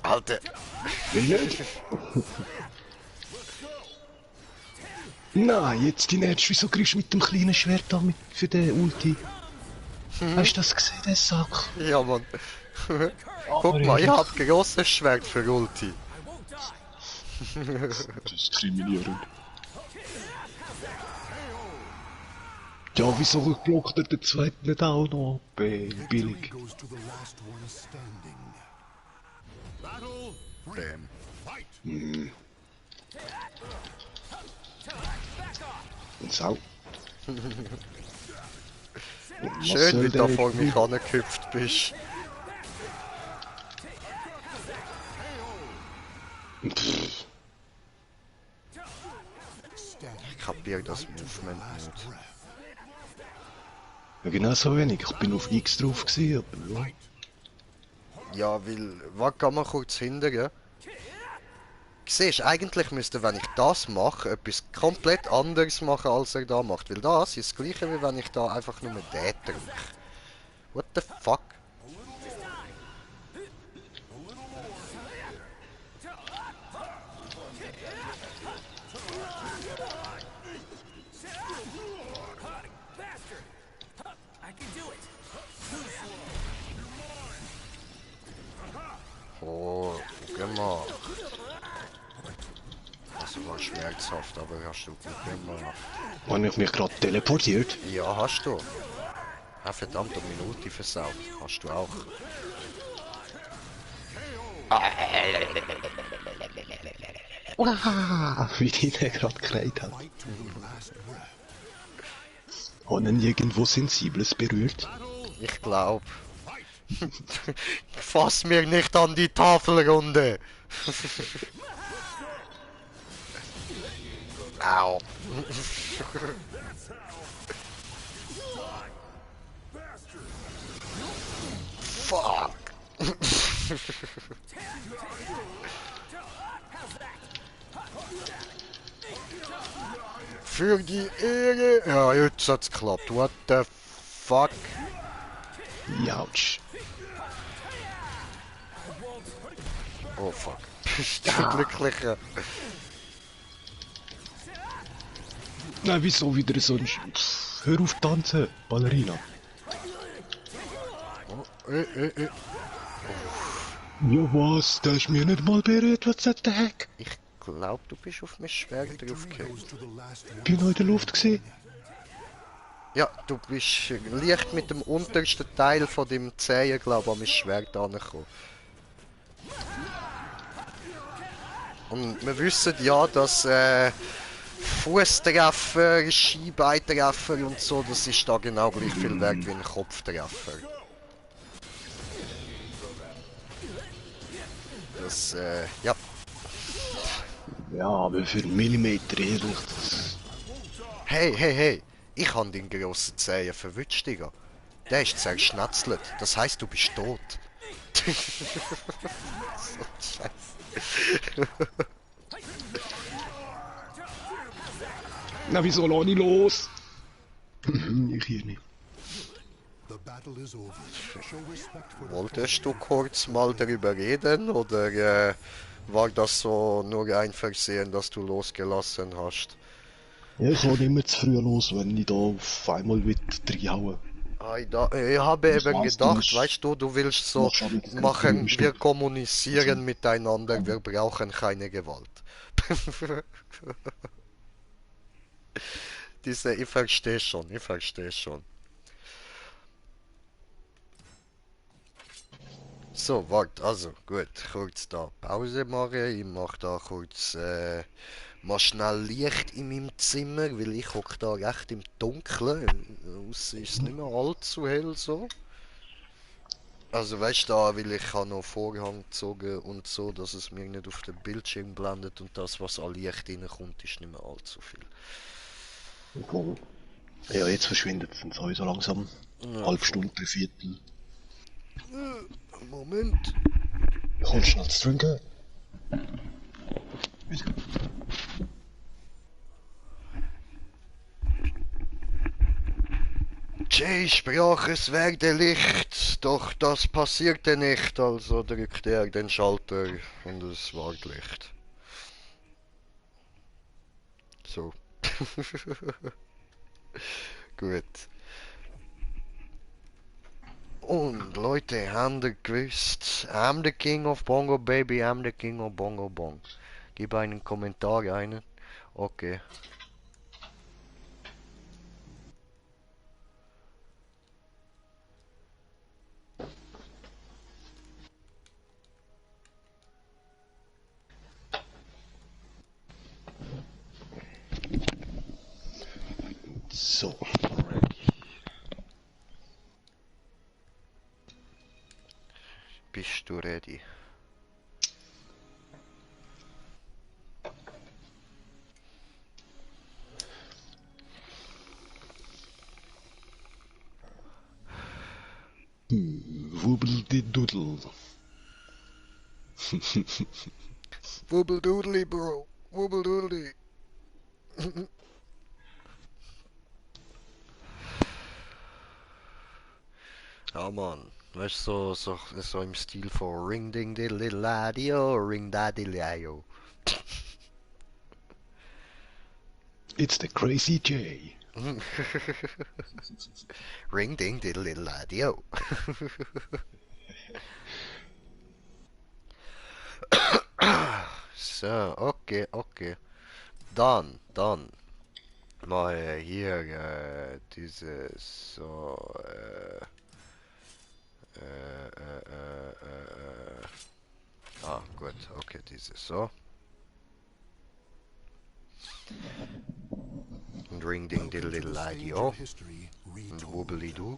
Alter,
will nicht. Nein, jetzt die Ernst, wieso kriegst du mit dem kleinen Schwert da mit für den Ulti? Hast du das gesehen, den Sack?
ja Mann. Guck mal, ich hab ein grosses Schwert für Ulti.
I won't die.
Diskriminierend. Ja, wieso blockt er den zweiten nicht auch noch?
Victory
Billig.
goes to the last one standing. Battle 3.
Damn.
Fight.
Und Sau.
Schön, wie du vor mich angehüpft bist.
Pff,
Ich kapier das Movement nicht.
ja, genau so wenig. Ich bin auf X drauf gewesen, aber ja.
Ja, weil, was kann man kurz hindern? Siehst, eigentlich müsste, wenn ich das mache, etwas komplett anderes machen, als er da macht. Weil das ist das gleiche, wie wenn ich da einfach nur den drücke. What the fuck?
Bastard. I can do it.
Oh, gemacht. Das war schmerzhaft, aber hast du gut gemacht.
Habe ich mich gerade teleportiert?
Ja, hast du. Ah, verdammt, eine Minute versaut. Hast du auch.
Wie die den gerade gekreit hat.
Fight to the last breath.
Haben ihn irgendwo Sensibles berührt?
Ich glaub. Fass mir nicht an die Tafelrunde. Au. Fuck. Für die Ehre. Ja, jetzt hat's geklappt. What the fuck?
Autsch.
Oh fuck. Bist du glücklicher?
Nein, wieso wieder so ein... Pff, hör auf tanzen, Ballerina.
Oh,
Ja was, der ist mir nicht mal berührt, was ist der Heck?
Ich glaub, du bist auf mein Schwert
Victory
draufgekommen.
goes to the last one
Bin noch in der Luft gesehen.
Ja, du bist leicht mit dem untersten Teil von dem Zehen, glaube ich, am Schwert angekommen. Und wir wissen ja, dass Fußtreffer, Skibeintreffer und so, das ist da genau gleich viel wert wie ein Kopftreffer. Das, ja.
Ja, aber für einen Millimeter ehrlich, das...
Hey. Ich habe den grossen Zehen verwünscht, Digga. Der ist zerschnetzelt. Das heisst, du bist tot. So Scheiße.
Na, wieso lass ich los? Ich hier nicht.
The battle is over. Show respect for the
Wolltest du kurz mal darüber reden oder war das so nur ein Versehen, dass du losgelassen hast?
Ja, ich kann immer zu früh los, wenn ich da auf einmal reinhauen.
Ich habe
Das
eben
heißt, du
gedacht,
musst-
weißt du willst so
machst aber keine
machen, wir
Stunde.
kommunizieren miteinander, wir brauchen keine Gewalt. Ich verstehe schon, ich verstehe schon. So, warte, also gut, kurz da Pause machen. Ich mache da kurz mal schnell Licht in meinem Zimmer, weil ich hocke da recht im Dunkeln. Aussen ist es nicht mehr allzu hell so. Also weißt du, da, weil ich habe noch Vorhang gezogen und so, dass es mir nicht auf den Bildschirm blendet und das, was an Licht reinkommt, ist nicht mehr allzu viel.
Voll. Ja, jetzt verschwindet es sowieso langsam. Halb Stunde, Viertel.
Moment.
Ich hol schnell zu trinken.
Jay sprach, es werde Licht, doch das passierte nicht, also drückte er den Schalter und es ward Licht. So. Gut. Und Leute, habt ihr gewusst, I'm the King of Bongo Baby, I'm the King of Bongo Bong. Gib einen Kommentar ein. Okay.
So.
Bist du ready?
Wubbel-di-doodle.
Wubble doodly, bro. Wubble doodly. Ja, Mann. Weißt du, so im Stil von Ring Ding Diddly Ladio, Ring Daddy Ladio.
It's the Crazy J.
Ring Ding Diddly Ladio. So, okay. Dann. Mal hier dieses so. Gut, okay, dieses so. Und Ring Ding
Welcome to
Diddly
the stage
Ladio.
of history
Und
retold.
Wobbly Doo.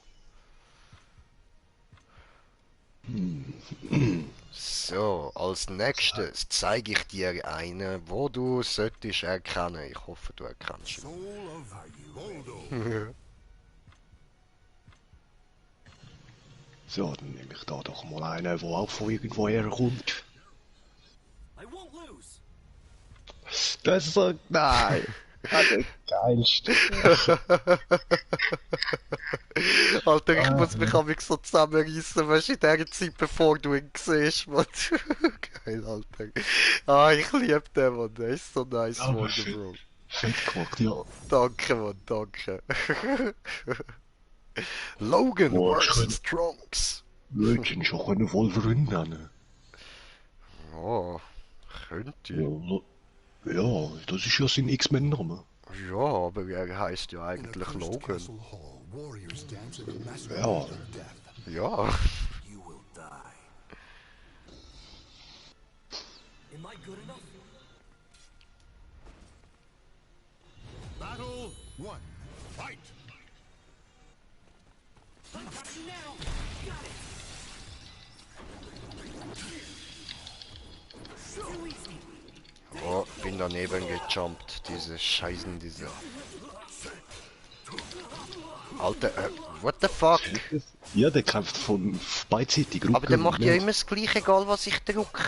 So, als nächstes zeige ich dir eine, wo du solltest erkennen. Ich hoffe, du erkennst ihn.
Soul of Voldo.
So, dann nehme ich da doch mal einen, der auch von irgendwoher kommt.
I won't lose.
Das ist so... Nein! Der geilste.
Alter, ich muss mich am so zusammenreißen, weißt du, in der Zeit, bevor du ihn siehst, Mann. Geil, Alter. Ich liebe den, Mann. Der ist so nice,
Ja,
Mann,
shit.
Bro.
Fett gemacht, ja.
Danke, Mann, danke. Logan
Boah,
vs. Trunks.
Leute, schon können Wolverine nennen.
Oh, könnte.
Ja, ja, das ist ja sein X-Men-Name.
Ja, aber er heißt ja
In a
eigentlich
cursed
Logan.
castle hall, warriors dance in a masquerade
Ja.
of death.
Ja.
You will die. Am I good enough?
Battle 1. Fight!
Got you now. Got it. Too easy.
Oh, bin daneben gejumpt. Diese Scheißen, diese... Alter, what the fuck?
Ja, der kämpft von beidseitig Rücken.
Aber der macht ja
und-
immer das gleiche, egal was ich drücke.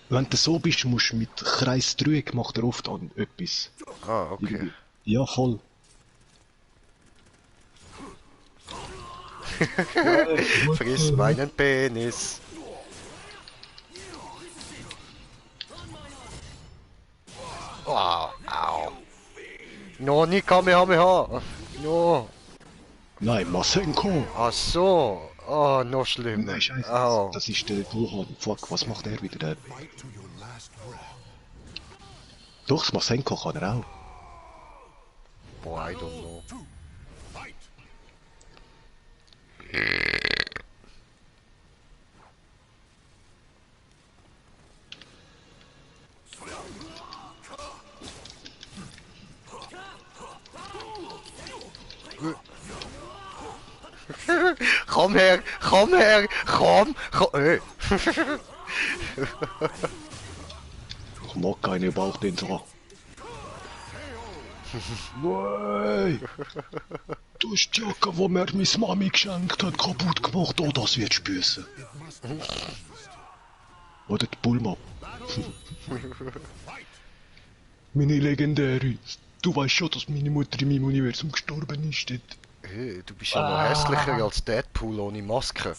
Wenn du so bist, musst du mit Kreisdreieck macht er oft an etwas.
Ah, okay.
Irgendwie. Ja, voll.
Friss meinen Penis. Wow, au. No, nicht Kamehameha. No.
Nein, Masenko!
Ach so. Oh, noch schlimm.
Nein, scheiße.
Au.
Das ist der Bullhorn. Fuck, was macht er wieder? Der...
Fight to your last breath.
Doch, das Masenko kann er auch.
Boah, I don't know.
2. Fight!
Komm her, komm her, komm.
Ich mag keine Bauchdensera. Wey! Du hast die Jacke, die mir meine Mami geschenkt hat, kaputt gemacht. Oh, das wird spüssen. Oder die Bulma. Meine legendäre. Du weißt schon, dass meine Mutter in meinem Universum gestorben ist. Dort.
Du bist ja noch hässlicher als Deadpool ohne Maske.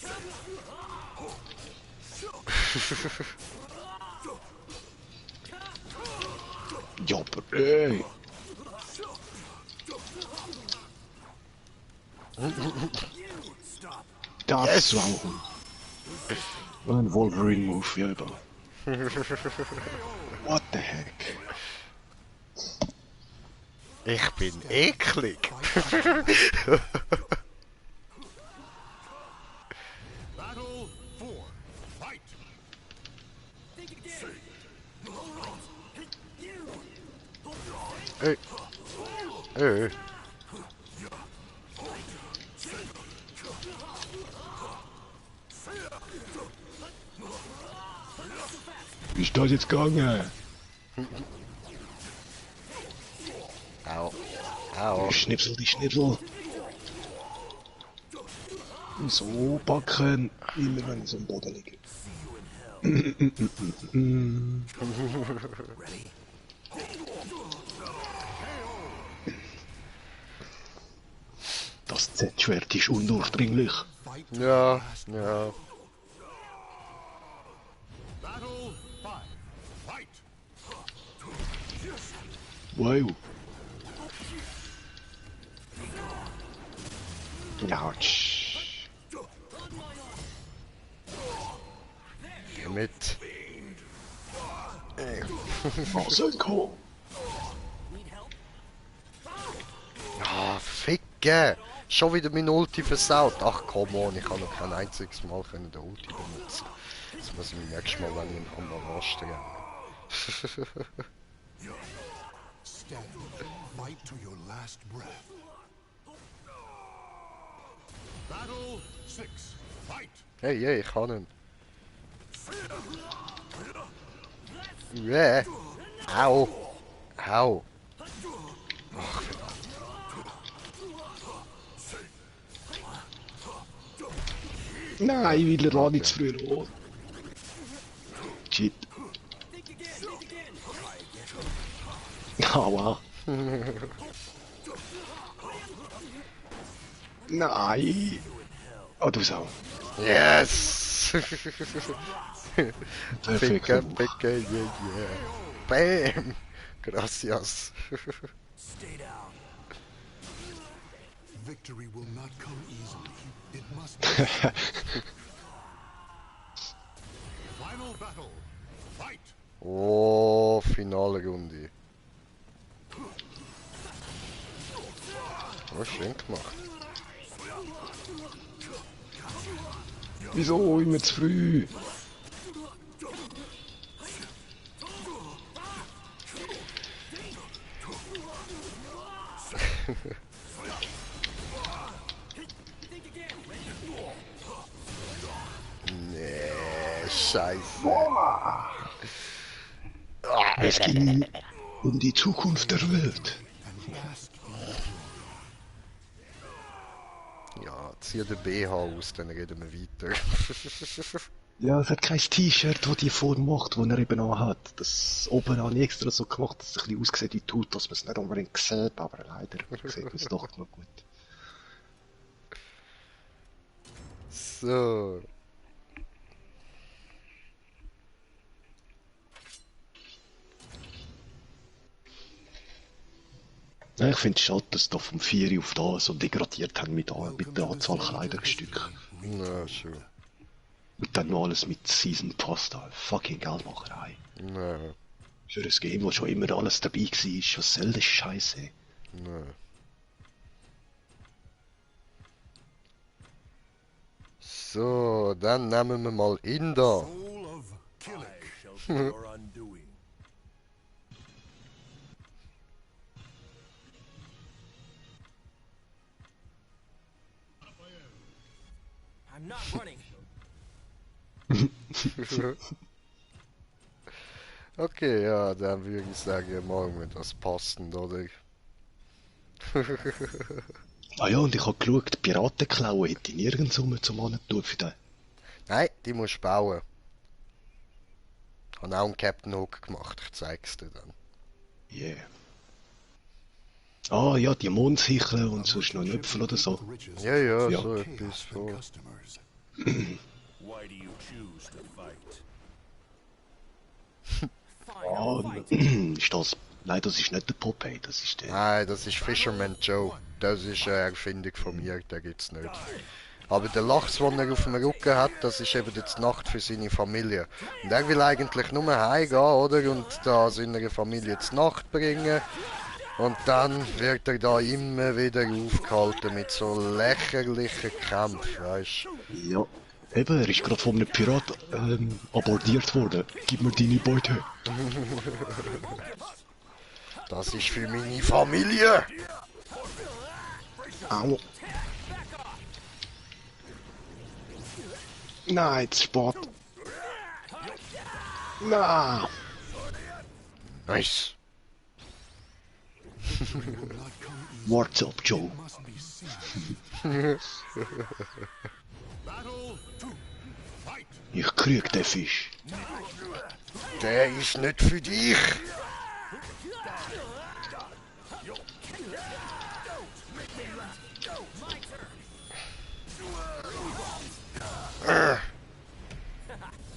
Ja, aber ey. Das war ein Wolverine-Move, ja, aber. What the heck?
Ich bin eklig.
Battle 4. Fight!
Think again.
Hey.
Wie ist das jetzt gegangen?
Au. Au.
Die Schnipsel. So backen, immer wenn ich am Boden liege. Das Z-Schwert ist undurchdringlich.
Fight to
Ja,
your last
ja.
Battle 5. Fight!
Wow. Autsch.
Geh mit.
Masenko.
Ah, ficke. Schon wieder mein Ulti versaut. Ach komm on, ich kann noch kein einziges Mal können den Ulti benutzen. Das muss ich mir nächstes Mal, wenn ich ihn am Rasten
Stand. Fight to your last breath. Battle 6. Fight!
Hey, ich kann ihn. Yeah. Au. Au. Ach,
Nein, ich will er nicht zu früh los. Shit. Aua. Nein. Oh, du Sau.
yes.
Perfekt.
Ficke, yeah. Bam. Gracias.
Stay down.
Victory will not come easily. It must Final battle. Fight!
Oh, Finalrunde. Oh, schön gemacht.
Wieso immer zu früh?
Nee, scheiße.
Es ging um die Zukunft der Welt.
Ja, zieh den BH aus, dann reden wir weiter.
Ja, es hat kein T-Shirt, das die Form macht, die er eben auch hat. Das oben habe ich extra so gemacht, dass es ein bisschen aussieht wie tut, dass man es nicht unbedingt sieht, aber leider sieht man es doch noch gut.
So.
Ja, ich finde es schade, dass sie da vom 4 auf da so degradiert haben mit der Anzahl Kleidungsstücke.
Na, schon.
Und dann noch alles mit Season Pass da. Fucking Geldmacherei.
Na,
Für ein Game, wo schon immer alles dabei war, was soll das Scheiße?
na. So, dann nehmen wir mal Inder.
Soul of Killick.
Shall be your undoing. I'm not running.
Okay, ja, dann würde ich sagen, machen wir das passend, oder?
Ah ja, und ich habe geschaut, Piratenklaue hätte ich nirgends zum Antun für den.
Nein, die musst du bauen. Habe auch einen Captain Hook gemacht, ich zeig's dir dann.
Yeah. Ah ja, die Mondsichel und sonst noch Nöpfel oder so.
Ja, ja,
Ja.
so etwas vor.
Customers.
Why do you choose to fight?
Ah,
Fine, I'll fight.
ist das... Nein, das ist nicht der Popeye, das ist der...
Nein, das ist Fisherman Joe. Das ist eine Erfindung von mir, den gibt's nicht. Aber der Lachs, den er auf dem Rücken hat, das ist eben jetzt die Nacht für seine Familie. Und er will eigentlich nur heimgehen, oder? Und da seiner Familie die Nacht bringen. Und dann wird er da immer wieder aufgehalten mit so lächerlichen Kämpfen, weißt du?
Ja. Eben, er ist gerade von einem Pirat abordiert worden. Gib mir deine Beute.
Das ist für meine Familie!
Au. Nein, zu spät. Na.
Nice!
What's up, Joe?
Must be seen. Battle 2. Fight.
Ich krieg den Fisch.
Der ist nicht für dich!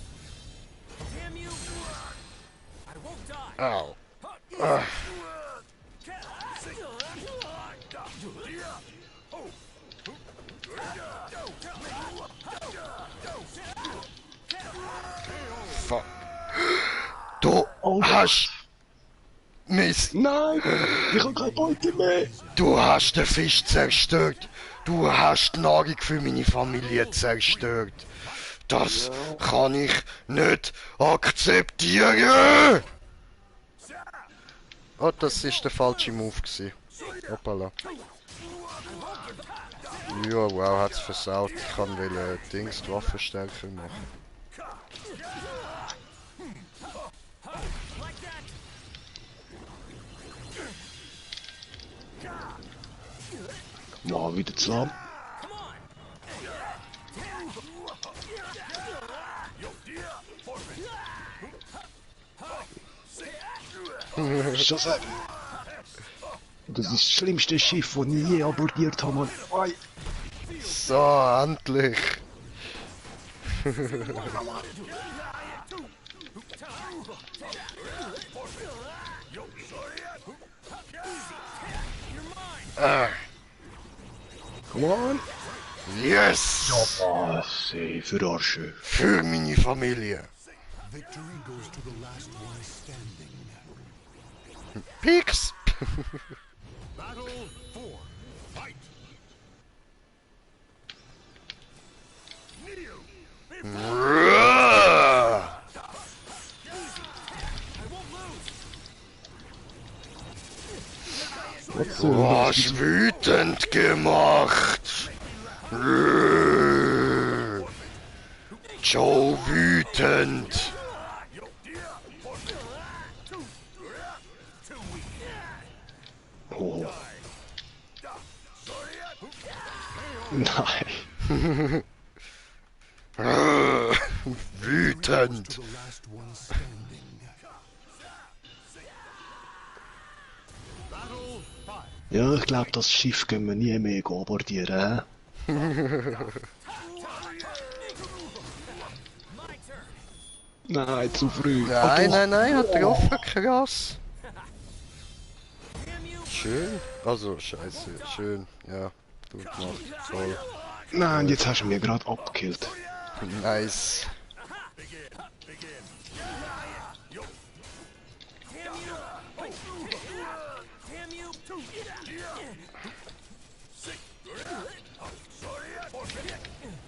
Damn you! I won't die.
Au! Fuck! Du hast... Mist!
Nein, ich hab keine Beute mehr.
Du hast den Fisch zerstört! Du hast die Nahrung für meine Familie zerstört! Das kann ich nicht akzeptieren! Oh, das ist der falsche Move gewesen. Hoppala. Ja, wow, hat's versaut. Ich kann Dings, die Waffe stärker machen.
Ja, wieder zu lahm. Schon sagen. Das ist das schlimmste Schiff, das ich je abordiert habe, Mann. Oi.
So, endlich!
Come on.
Yes!
Ah, sei verarsche.
Für meine Familie!
Victory goes to the last one standing.
Pieks!
Battle 4. Fight!
Du hast wütend gemacht. Joe wütend.
Oh. Nein.
Wütend.
The last one standing. Battle 5.
Ja, ich glaube, das Schiff können wir nie mehr abordieren. Nein, zu früh.
Nein, nein, nein, hat er offen, krass. Schön. Also, scheiße, schön. Ja, gut gemacht. Toll.
Nein, jetzt hast du mir gerade abgekillt.
Nice.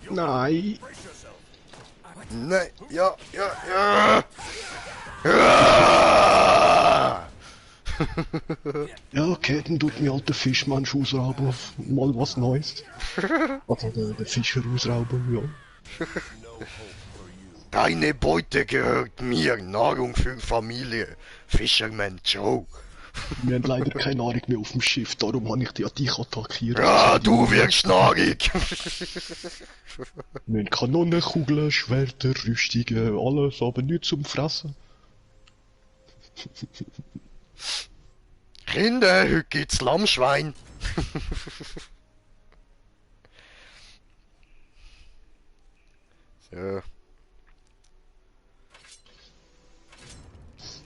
Nein.
Nein, ja, ja, ja. Ja!
Ja, okay, dann tut mir halt der Fischmensch ausrauben auf mal was Neues. Also der Fischer ausrauben, ja.
Deine Beute gehört mir. Nahrung für Familie. Fisherman Joe.
Wir haben leider keine Nahrung mehr auf dem Schiff, darum habe ich dich attackiert.
Ja, du wirst naarig.
Wir haben Kanonen, Kugeln, Schwerter, Rüstungen, alles, aber nichts zum Fressen.
Kinder, heute gibt's Lammschwein. So.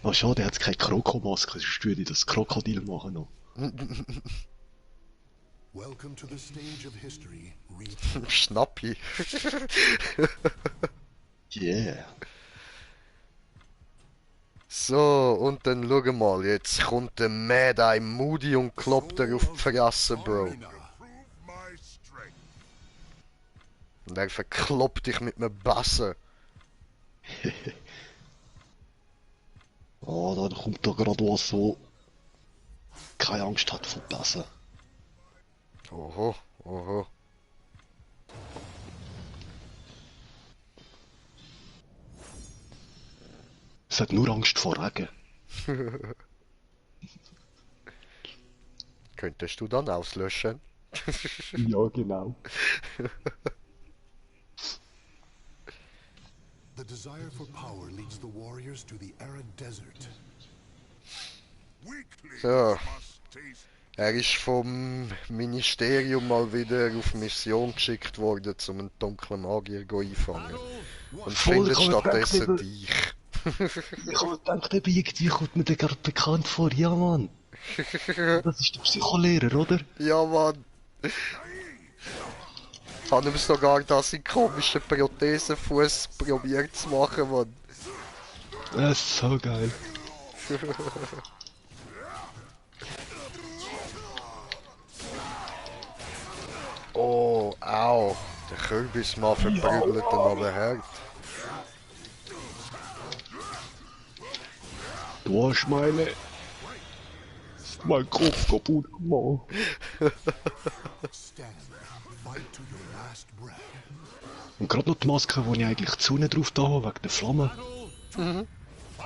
Ah, schade, er hat keine Krokomaske, sonst würde ich das Krokodil machen noch.
Welcome to the stage of history.
Schnappi.
Yeah.
So, und dann schau mal, jetzt kommt der Mad Eye Moody und kloppt er auf die Fresse, Bro.
Prove my strength.
Und er verkloppt dich mit einem Bassen.
Oh, da kommt da gerade was, wo keine Angst hat vor Bässen.
Oho, oho.
Es hat nur Angst vor Regen.
Könntest du dann auslöschen?
Ja, genau.
The desire for power leads the warriors to the arid desert.
So. Er ist vom Ministerium mal wieder auf Mission geschickt worden, um einen dunklen Magier einfangen. Und
Voll,
findet
ich hab gedacht,
stattdessen
eben-
dich.
Ich habe gedacht, eben irgendwie kommt mir der gerade bekannt vor. Ja, Mann. Das ist der Psycholehrer, oder?
Ja, Mann. Haben ihm sogar das in komischen Prothesenfuß probiert zu machen, Mann.
Das ist so geil.
Oh, au. Der Kürbismann verprügelt ihn aber hart.
Du hast mein Kopf kaputt gemacht.
Stand. Fight to your last breath.
Und gerade noch die Maske, wo ich eigentlich die Sonne drauf da habe, wegen der Flamme.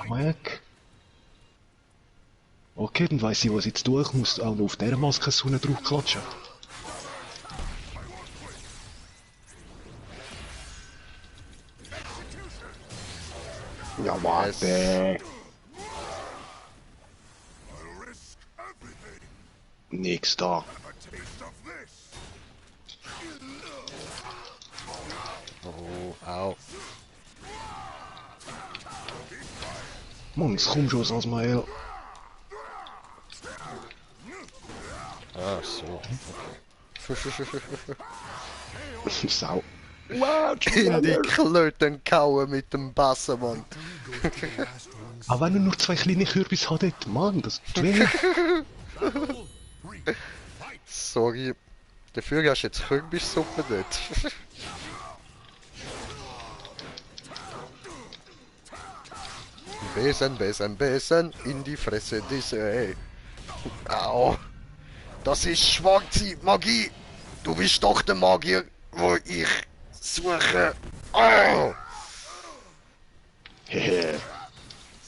Weg. Okay, dann weiss ich, was ich jetzt tue. Ich muss auch noch auf dieser Maske Sonne drauf klatschen. Ja, warte. Nix da.
Oh, au.
Mann, jetzt komm schon, Asmael.
Ah, so.
Sau.
In die Klöten kauen mit dem Bassen, Mann.
Aber wenn er nur 2 kleine Kürbis hat, Mann, das tut weh.
Sorry. Dafür hast du jetzt Kürbissuppe dort. Besen, Besen, Besen, in die Fresse diese, ey. Au. Das ist schwarze Magie. Du bist doch der Magier, wo ich suche. Au.
Hehe.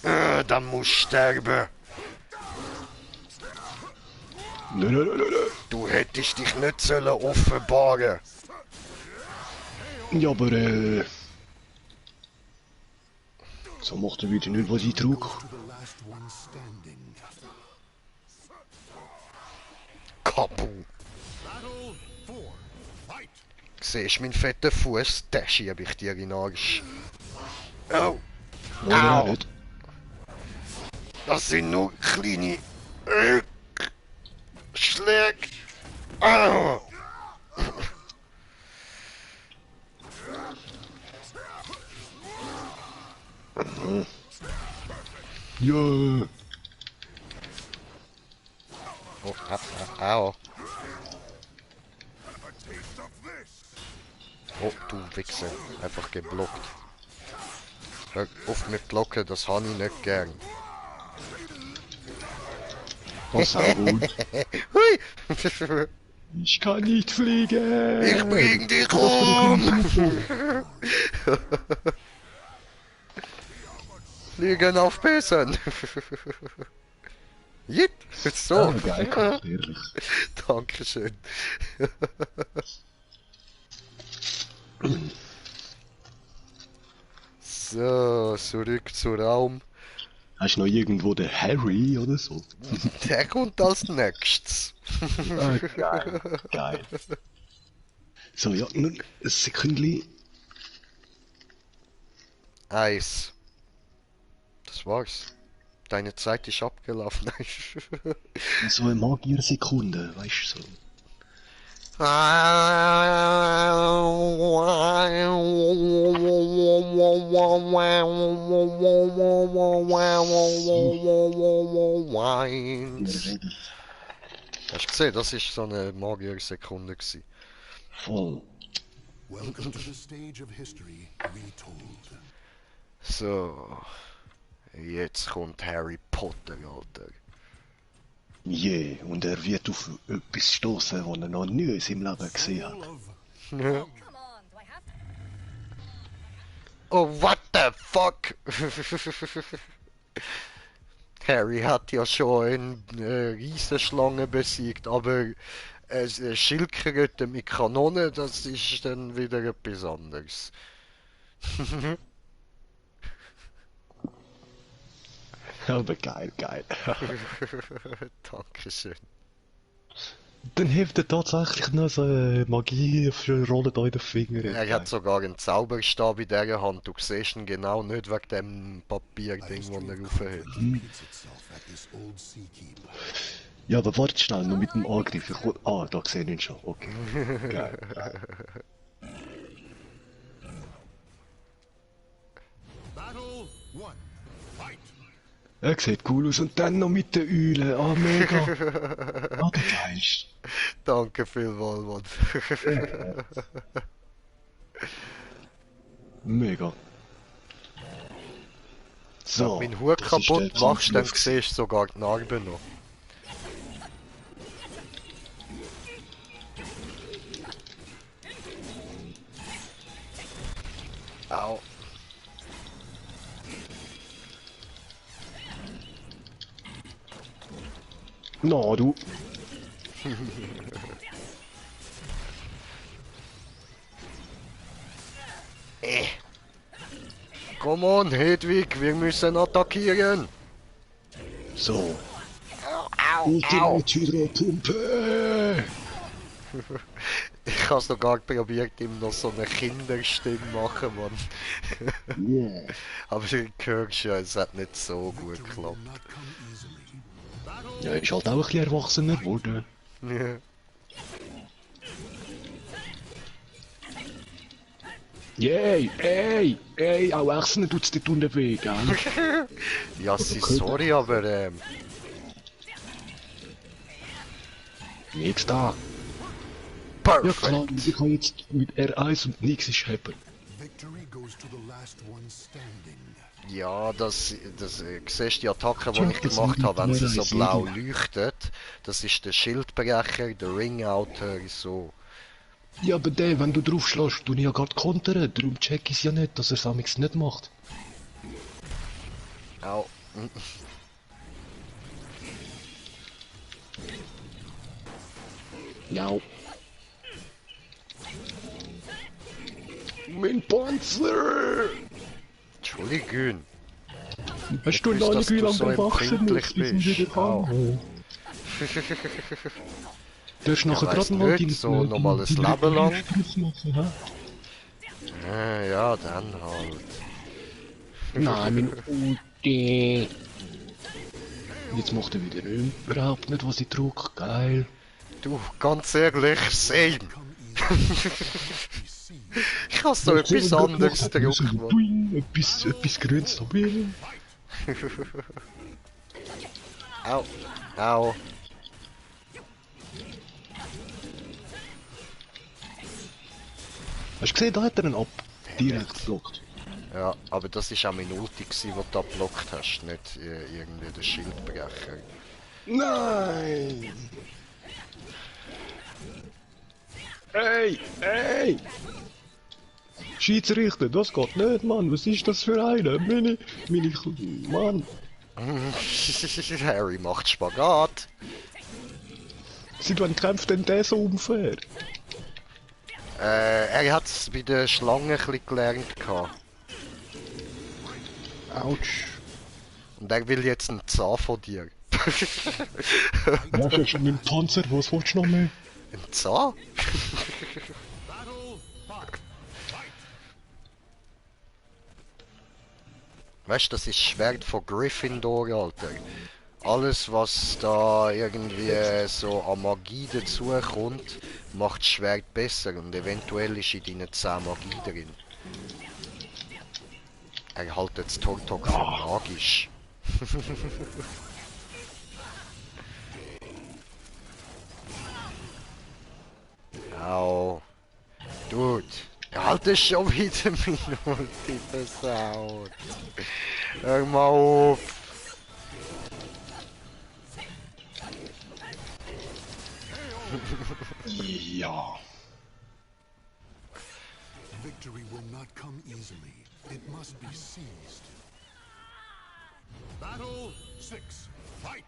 Dann musst du sterben.
Nö.
Du hättest dich nicht sollen offenbaren.
Ja, aber so macht er wieder nicht, was ich trug.
To the last one standing.
Kapu.
Battle 4. Fight!
Siehst du meinen fetten Fuß? Den schieb ich dir in den Arsch. Oh,
Oder
Au.
auch nicht.
das sind nur kleine Schläge. Au.
Ja.
Oh, au. Oh, du Wichser. Einfach geblockt. Hör auf mit Blocken, das habe ich nicht gern.
Was auch gut.
Hui!
Ich kann nicht fliegen.
Ich bring dich um! Fliegen auf Besen! Jit! So!
Ah, geil, ehrlich.
Dankeschön. So, zurück zu Raum.
Hast du noch irgendwo den Harry oder so?
Der kommt als nächstes.
Ah, geil. Geil. So, ja, nur ein Sekündchen.
Eis. Das war's. Deine Zeit ist abgelaufen.
So eine Magiersekunde, weißt du so.
Hast du gesehen, das ist so eine Magiersekunde gewesen.
Voll.
Welcome to the stage of history retold.
So. Jetzt kommt Harry Potter, Alter.
Yeah, und er wird auf etwas stoßen, was er noch nie in seinem Leben gesehen hat.
Full of
Come on, do I have to?
Oh, what the fuck? Harry hat ja schon eine Riesenschlange besiegt, aber Schildkröte mit Kanone, das ist dann wieder etwas anderes.
Aber geil, geil.
Dankeschön.
Dann hilft er tatsächlich noch so eine Magie, rollt euch den Finger.
Er hat sogar einen Zauberstab in dieser Hand. Du siehst ihn genau nicht wegen dem Papierding, das er raufhält.
repeats itself at this old sea keep.
Ja, aber warte schnell, noch mit dem Angriff. Da sehe ich ihn schon. Okay. Geil.
Battle 1. Fight!
Er sieht cool aus und dann noch mit den Eulen. Ah, mega. Ah, der geilste.
Danke vielmals, Mann.
Mega. So.
Wenn du meinen Hut
das ist
kaputt
der
machst, dann
Zugluft.
siehst du sogar die Narbe noch. Au.
Na, du.
Komm on, Hedwig, wir müssen attackieren.
So. Ultimate Hydropumpe.
Ich habe sogar probiert, ihm noch so eine Kinderstimme machen, Mann.
Yeah.
Aber du hörst ja, es hat nicht so gut
Victory will
geklappt.
not come easily.
Ja, ist halt auch ein bisschen erwachsener geworden.
Ja.
Yay, ey, auch Erwachsene tut's dort unten weh, gell?
Ja, sorry, aber
Nix da. Ja klar, ich kann jetzt mit R1 und nichts ist happen.
Victory goes to the last one standing.
Ja, siehst die Attacke, die
Check
ich
das
gemacht
mit
habe, wenn sie so
der
blau
Serie.
leuchtet. Das ist der Schildbrecher, der Ring-Outer, so.
Ja, aber der, wenn du drauf schlägst, tu ich ja grad kontern, darum check ich's ja nicht, dass er Samix nicht macht.
Au.
Ja. Mein Panzer!
Entschuldigung.
Hast du
Ich
noch
wusste,
nicht, wie
dass du
lange
so
du wachsen
empfindlich
musst, bis wir
bist.
wieder
Au.
kommen? Du hast nachher
weiss
gerade mal
nicht, so nochmal ein Leben lang.
machen, hä?
Ja, dann halt.
Nein, mein Ulti. Jetzt macht er wieder überhaupt nicht, was ich drücke. Geil.
Du, ganz ehrlich, same. Ich habe so etwas anderes gedrückt, Mann.
Etwas grünes stabil.
Au. Au.
Hast du gesehen, da hat er einen ab. Direkt geblockt.
Ja, aber das ist auch mein Ulti gewesen, was du abblockt hast, nicht irgendwie der Schildbrecher.
Nein! Ey! Ey! Schiedsrichter, das geht nicht, Mann. Was ist das für eine? Meine... Mann.
Harry macht Spagat.
Seit wann kämpft denn der so unfair?
Er hat es bei der Schlange ein bisschen gelernt gehabt.
Autsch.
Und er will jetzt einen Zahn von dir.
Ja, schon schon mit dem Panzer, was willst du noch mehr?
Ein Zahn?
Battle 5. Fight.
Weißt du, das ist das Schwert von Gryffindor, Alter. Alles, was da irgendwie so an Magie dazukommt, macht das Schwert besser und eventuell ist in deinen 10 Magie drin. Er hält jetzt Tortok für magisch. Au. Dude. Er hat es schon wieder meine Ulti versaut. Hör mal auf.
Ja.
Victory will not come easily. It must be seized. Battle 6. Fight.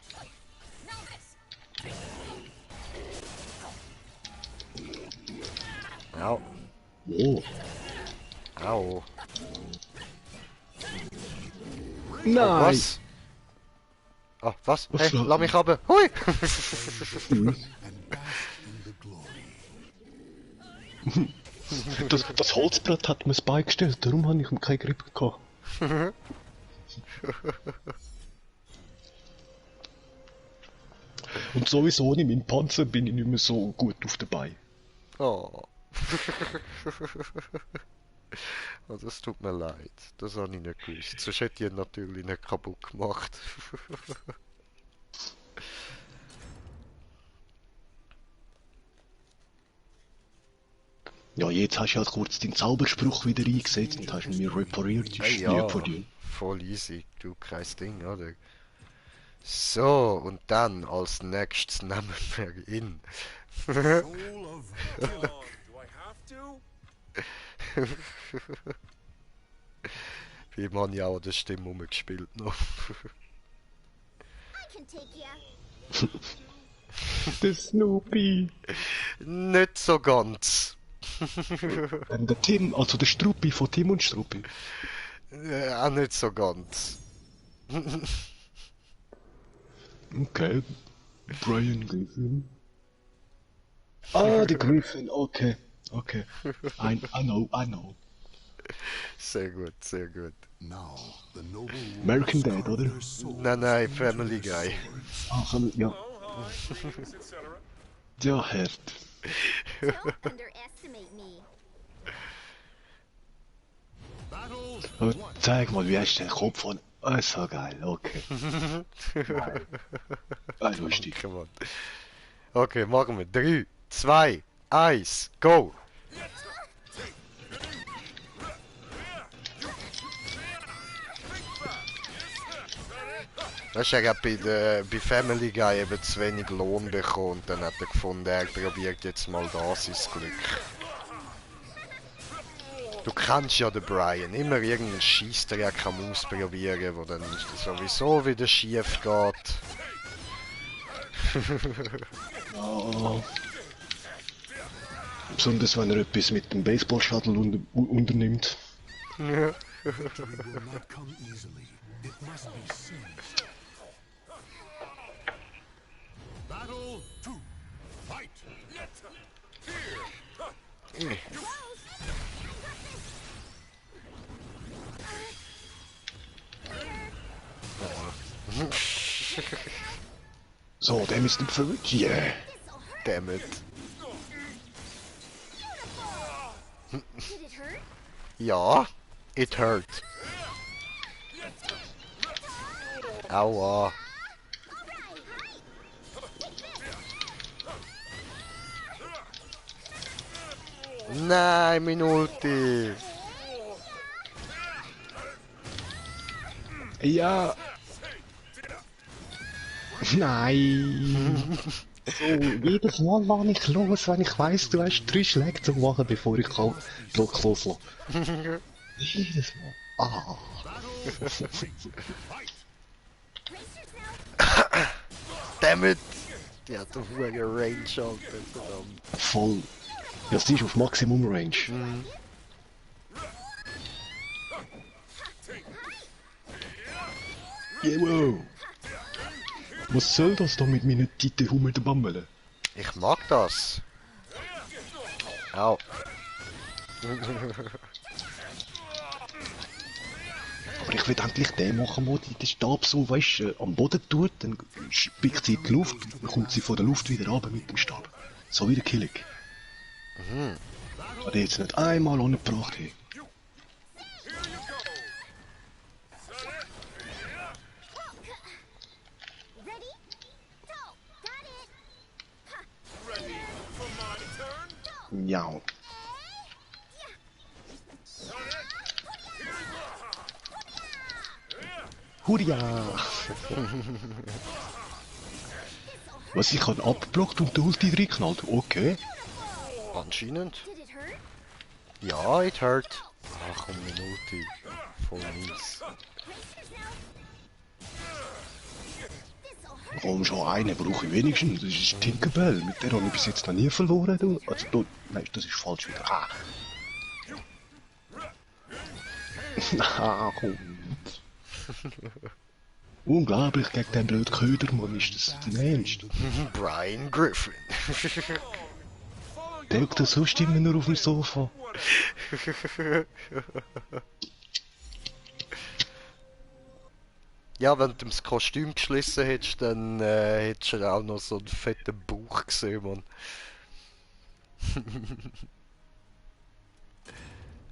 Au.
Oh.
Au.
Nein!
Was? Ah, was? Hey,
Was?
lass mich runter. Hui!
And bask in the glory.
Das Holzbrett hat mir das Bein gestellt, darum habe ich ihm keinen Grip gehabt. Und sowieso ohne meinen Panzer bin ich nicht mehr so gut auf der Beine.
Oh. Oh, das tut mir leid. Das habe ich nicht gewusst. Sonst hätte ich ihn natürlich nicht kaputt gemacht.
Ja, jetzt hast du halt kurz den Zauberspruch wieder eingesetzt und hast ihn mir repariert. Das ist
Ja,
lieb von dir.
voll easy. Du, kein Ding, oder? So, und dann als nächstes nehmen wir ihn.
Soul of Killer. Do I have to?
Wie man ja auch der Stimme rumgespielt noch.
I can take ya.
Der Snoopy.
Nicht so ganz.
Der Tim, also der Struppi von Tim und Struppi.
Auch nicht so ganz.
Okay. Brian Griffin. Ah, der Griffin, okay. Okay. I know.
Sehr gut, sehr gut.
Now, the noble
American Dad, oder?
their soul
Nein, Family Guy.
Ach, ja.
Oh, hi, thanks, etc.
Ja, hart.
Don't underestimate me.
Battle
Aber zeig mal, wie hast du den Kopf von... Ah, so geil, okay. Ah, lustig.
Come on. Okay, machen wir. 3, 2, 1, go! Weißt du, er hat bei Family Guy eben zu wenig Lohn bekommen und dann hat er gefunden, er probiert jetzt mal da sein Glück. Du kennst ja den Brian, immer irgendeinen Scheissdreck am Ausprobieren, wo dann sowieso wieder schief geht.
Ja. Besonders wenn er etwas mit dem Baseball-Shuttle unternimmt.
Ja.
Victory will not come easily. It must be seized. Battle 2. Fight!
So, dem ist nicht verrückt. Yeah.
Damn it.
Did it hurt?
Ja, it hurt. Aua. Nein, mein Ulti.
Ja. Nein. So, jedes Mal lade ich los, wenn ich weiss, du hast 3 Schläge zu machen, bevor ich kann Block loslasse. Jedes Mal. Ah.
Damn it. Die hat eine hohe Range, Alter. Verdammt.
Voll. Ja, sie ist auf Maximum Range. Wow. Was soll das da mit meinen Titten Hummel der Bambele?
Ich mag das. Au.
Aber ich will endlich den machen, wo die den Stab so, weißt du, am Boden tut, dann spickt sie in die Luft, dann kommt sie von der Luft wieder runter mit dem Stab. So wie der Killig. Hat er jetzt nicht einmal angebracht, hey.
Ready? Go! Got it!
Ja. Huria! Was, ich habe abgeblockt und der Ulti reinknallt? Okay.
Anscheinend.
Did it hurt?
Ja, it hurt. Ach komm, mein Ulti. Voll mies.
Komm, schon einen brauche ich wenigstens. Das ist Tinkerbell. Mit der habe ich bis jetzt noch nie verloren. Du. Also, du, nein, das ist falsch wieder. Ah. Ah, komm. Unglaublich gegen den blöden Köder, Mann. Ist das dein Ernst?
Brian Griffin.
Der hockt so immer nur auf dem Sofa.
Ja, wenn du ihm das Kostüm geschlissen hättest, dann hättest du auch noch so einen fetten Bauch gesehen, Mann.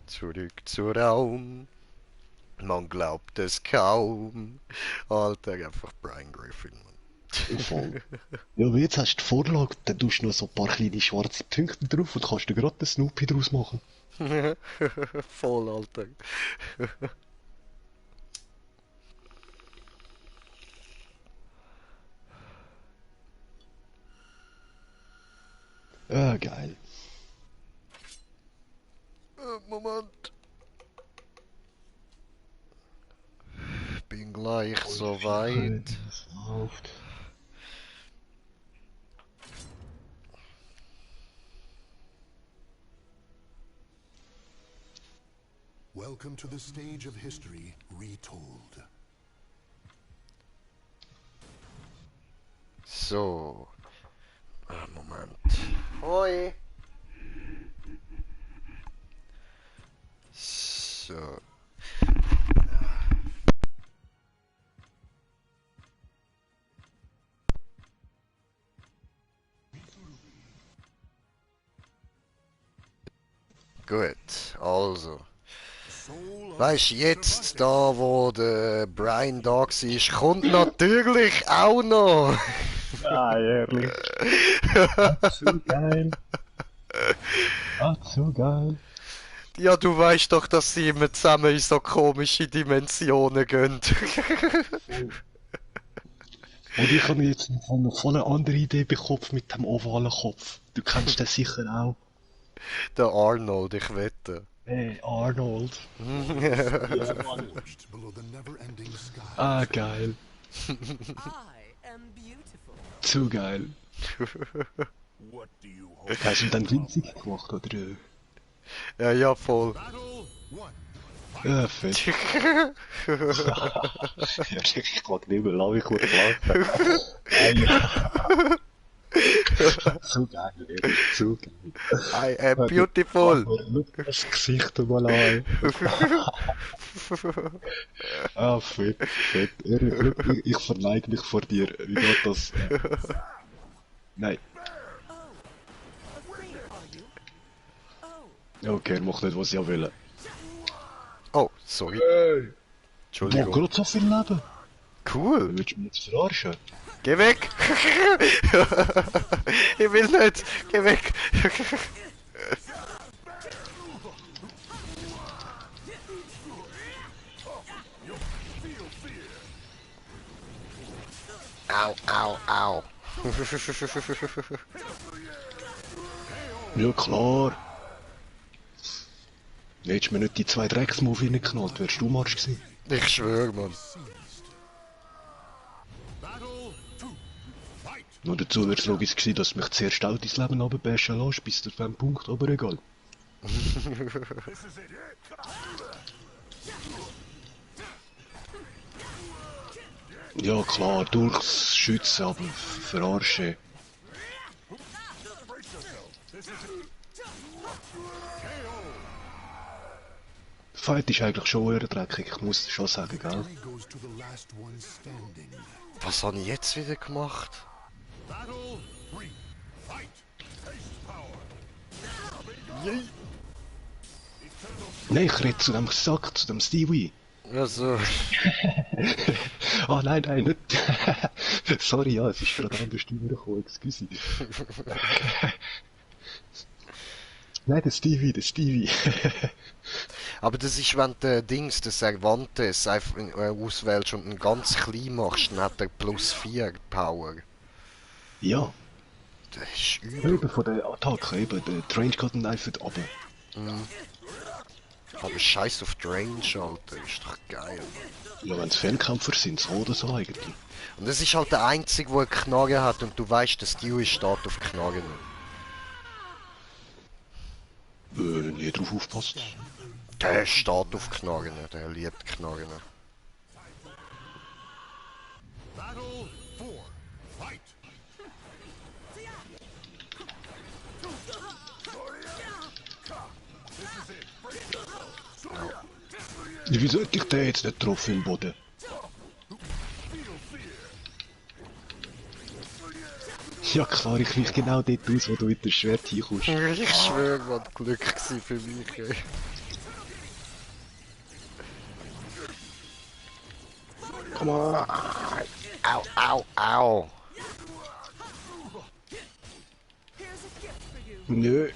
Zurück zu Raum. Man glaubt es kaum. Alter, einfach Brian Griffin, Mann.
Voll. Ja, wie jetzt hast du die Vorlage, dann tust du noch so ein paar kleine schwarze Punkte drauf und kannst du gerade den Snoopy draus machen.
Voll, Alter.
Ja, geil.
Moment. Bin gleich soweit.
Läuft.
Welcome to the stage of history retold.
So. Moment. Hoi. So. Gut, also. Weißt jetzt, da wo der Brian da war, kommt natürlich auch noch.
Ah, ehrlich. So geil. Ah, so geil.
Ja, du weißt doch, dass sie immer zusammen in so komische Dimensionen gehen.
Und ich habe jetzt noch voll eine andere Idee bekommen mit dem ovalen Kopf. Du kennst den sicher auch.
Der Arnold, ich wette.
Hey, Arnold.
Forged below the never-ending sky.
Ah, geil.
I am beautiful.
Zu geil.
What do you hope?
Hast du dann winzig gemacht, oder?
Ja, ja, voll.
Battle 1.
Ja, fett. Ja, ich kann nicht mehr lange gut lachen. So geil, ehrlich, so geil.
I am beautiful.
Schau das Gesicht mal an. Ah, fett, fett. Ehrlich, schau, ich verneige mich vor dir. Wie geht das? Nein.
Afraid are you? Oh,
Okay, er macht nicht, was ich will.
Oh, sorry.
Boah,
Entschuldigung.
gerade so viel Leben.
Cool.
Willst du mich jetzt verarschen?
Geh weg. Ich will nicht. Geh weg. Au, au, au.
Ja, klar. Hättest du mir nicht die 2 Drecksmove reingeknallt, wärst du Marsch gewesen.
Ich schwöre, Mann.
Battle 2. Fight.
Nur dazu wär's logisch gewesen, dass du mich zuerst auch dein Leben runterbashen lässt, bis zu diesem Punkt, aber egal.
This is it.
Ja klar, durchs Schützen, aber verarschen. Der Fight ist eigentlich schon eher dreckig, ich muss schon sagen, gell?
Victory goes to the last one standing.
Was habe ich jetzt wieder gemacht?
Battle 3. Fight. Taste power.
Nein, ich rede zu dem Sack, zu dem Stevie.
Also,
Ah nein, nein, nicht. Sorry, ja, es ist gerade anders gekommen, excuse. Nein, der Stevie, der Stevie.
aber das ist, wenn du Dings, das Cervantes einfach auswählst und einen ganz klein machst, dann hat er +4 Power.
Ja,
Das ist übel.
eben von der Attacke, eben, der Range geht dann einfach runter.
Aber scheiß auf die Range, Alter, ist doch geil.
Ja, wenn es Fernkämpfer sind, so oder so eigentlich.
Und das ist halt der Einzige, der eine Knarre hat und du weißt, der Stewie steht auf Knarren.
Nie drauf aufpasst.
Der steht auf Knarren, der liebt Knarren.
Battle 4. Fight.
Wieso hätte ich den jetzt nicht getroffen im Boden? Ja klar, ich mich genau dort aus, wo du mit dem Schwert hinkommst.
Ich schwöre, man Glück gewesen für mich, ey.
Komm on!
Au, au, au.
Nö,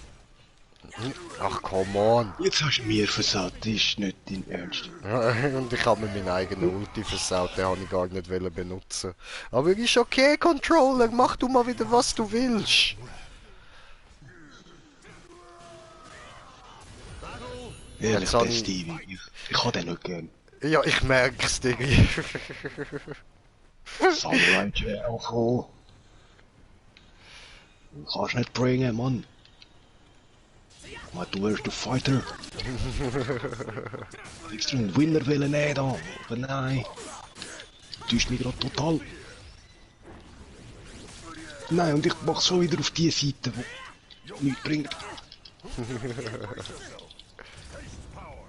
Ach, come on.
jetzt hast du mir versaut, das ist nicht dein Ernst.
Und ich habe mir meinen eigenen Ulti versaut, den habe ich gar nicht benutzen. Aber ist okay, Controller, mach du mal wieder, was du willst.
Ehrlich,
Jetzt hab
der
ich-
Stevie, ich hab den nicht gern.
Ja, ich merk's, Diggi.
Samurai Jail voll. Du kannst nicht bringen, Mann. Maar du bist der Fighter. Extra einen Winner willen nehmen da, aber nein. Du täuscht mich gerade total. Nein, und ich mach schon wieder auf die Seite, wo nichts bringt.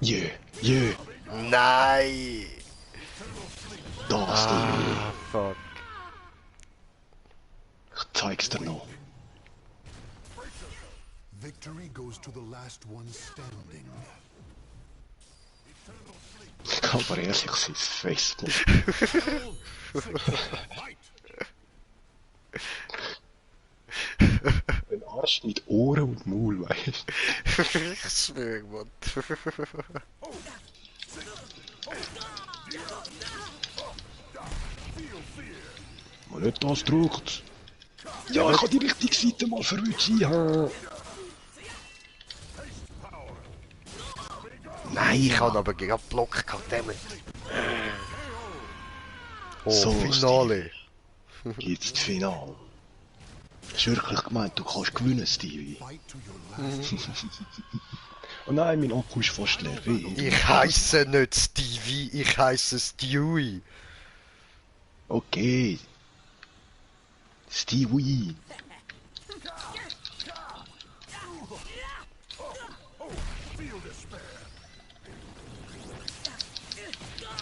Yeah, yeah,
Nein.
das Ding.
Ah, fuck.
Ich zeig's dir noch.
Victory goes to the last one standing.
Aber ehrlich, sein Facebook.
Fight.
Wenn Arsch mit Ohren und Maul, weißt du?
Ich schwöre, Mann.
Man nicht das drückt. Ja, ich habe die richtige Seite mal verwünscht. Ja.
Nein, ich habe aber gerade Block gehabt, damit. Oh,
So,
Finale.
Jetzt Final. Hast du wirklich gemeint, du kannst gewinnen, Stevie?
Fight to your last.
Oh nein, mein Akku ist fast leer. Wie?
Ich heiße nicht Stevie, ich heiße Stewie.
Okay. Stevie.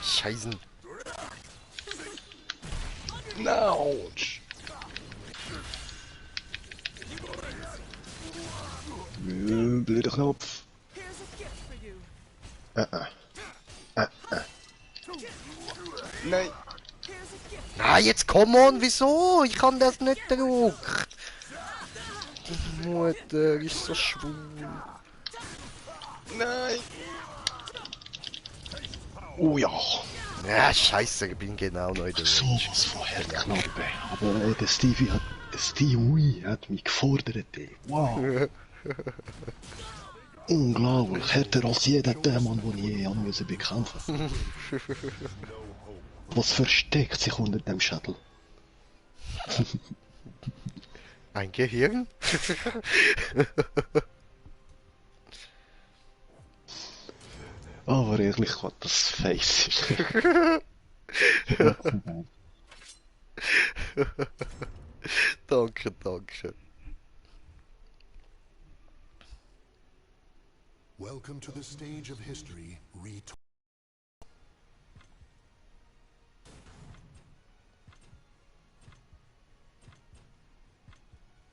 Scheißen.
Ouch. Blöder Knopf. Nein.
Nein, jetzt komm on, wieso? Ich kann das nicht drucken. Die Mutter ist so schwul.
Nein. Oh ja.
Ja, scheiße, ich bin genau neu der
So
Range.
was von Herdknappe. Aber der Stevie hat mich gefordert, ey. Wow. Unglaublich. Härter als jeder Dämon, den ich je an müssen bekämpfen. Was versteckt sich unter dem Schädel?
Ein Gehirn?
Aber ehrlich, was das Face ist.
Danke, danke.
Welcome to the stage of history retold.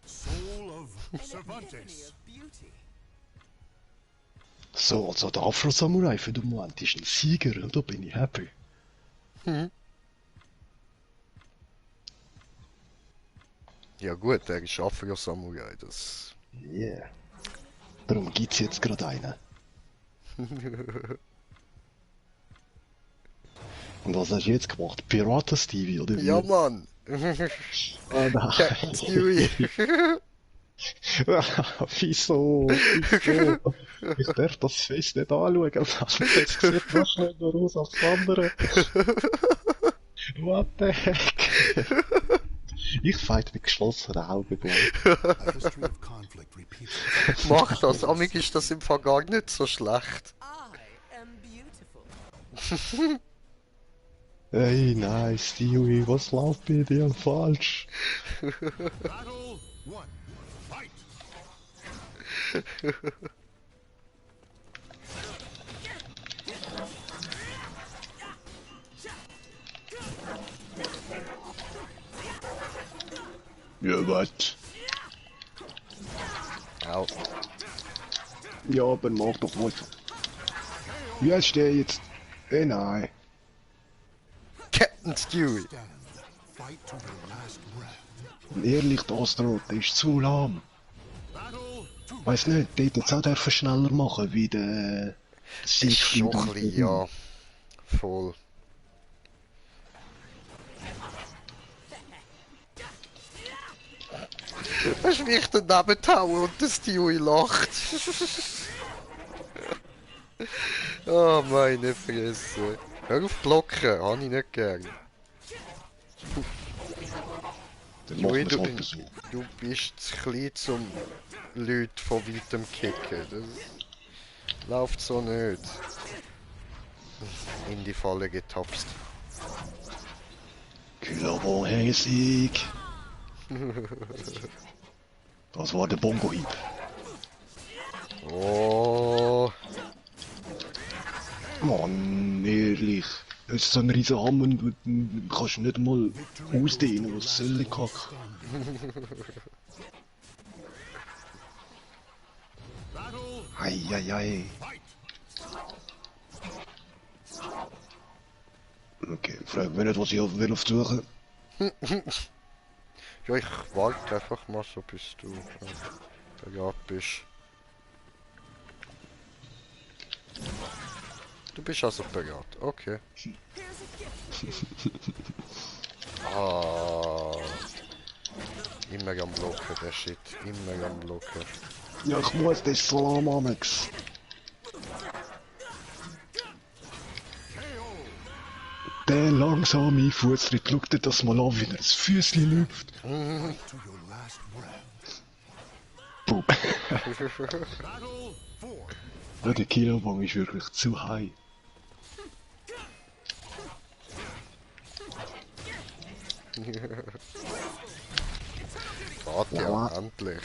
Soul of Cervantes.
So, also der Afro-Samurai für den Moment ist ein Sieger und da bin ich happy.
Ja gut, er ist Afro-Samurai, das...
Yeah. Darum gibt's jetzt gerade einen. Und was hast du jetzt gemacht? Piraten-Stevie, oder wie?
Ja, Mann!
Ah,
Captain
nein.
Stewie!
Wieso? Wieso? Ich darf das Fest nicht anschauen. Das sieht noch schöner aus als das andere. What the heck? Ich fight mit geschlossenen Augen, glaub ich.
A history of conflict repeats itself.
Mach das, amig ist das im Fall gar nicht so schlecht.
I am beautiful.
Hey, nein, Stewie, was läuft bei dir falsch?
Battle 1. Fight!
Ja, was?
Au.
Ja, aber mach doch weiter. Ja, steh jetzt. Nein.
Captain Stewie!
Stand. Fight to your last breath.
Und ehrlich, der Astro, der ist zu lahm.
Battle 2.
Weiss nicht, der hätte jetzt auch dürfen schneller machen, wie der
Ist schon ein bisschen, ja. Voll. Hast du mich daneben gehauen und der Stewie lacht? Oh, meine Fresse. Hör auf blocken, habe ich nicht gern.
Dann
Stewie,
machen wir es halt so.
du bist zu klein zum Leute von weitem kicken. Das läuft so nicht. In die Falle getapst.
Kühlerwohnhäsig. Das war der Bongo-Hieb.
Oh,
Mann, ehrlich. Jetzt so ein riesen Hammer und du kannst nicht mal ausdehnen, was soll der Kack?
Battle
Eieiei.
fight!
Okay, frag mich nicht, was ich will auf die Suche.
Ja, ich warte einfach mal so, bis du bereit bist. Du bist also bereit, okay. Ah, immer am Blocken, der Shit, immer am Blocken.
Ja, ich muss den Salam annehmen. Der langsame Fußtritt, schau dir das mal an, wie er das Füßchen läuft.
To your last breath.
Boom.
Battle 4.
Ja, der Kilobong ist wirklich zu high.
Warte ja, endlich.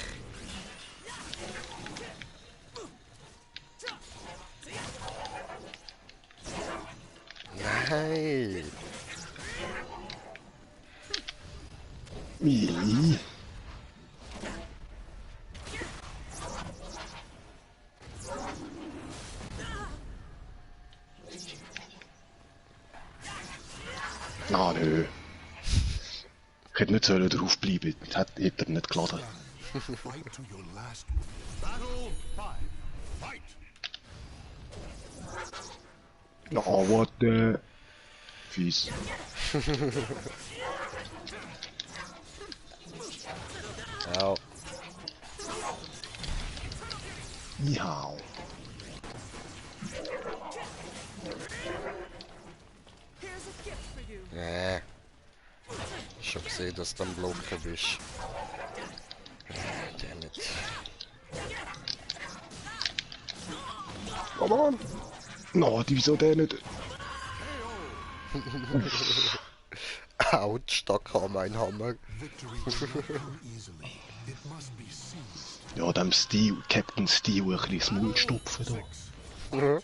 Nein!
Wie? Ah, nö. Ich hätte nicht sollen draufbleiben, hätte er nicht geladen.
Fight to your last. Battle 5. Fight.
Ja, what the... Fies.
Au.
Miau.
Schon gesehen, dass du am Blocken bist. Damn it.
Oh Mann! No, wieso der nicht?
Autsch, da kam ein Hammer.
Victory will not come easily. It must be seized.
Ja, dem Steve, Captain Steve, ein bisschen das Maul stopfen da.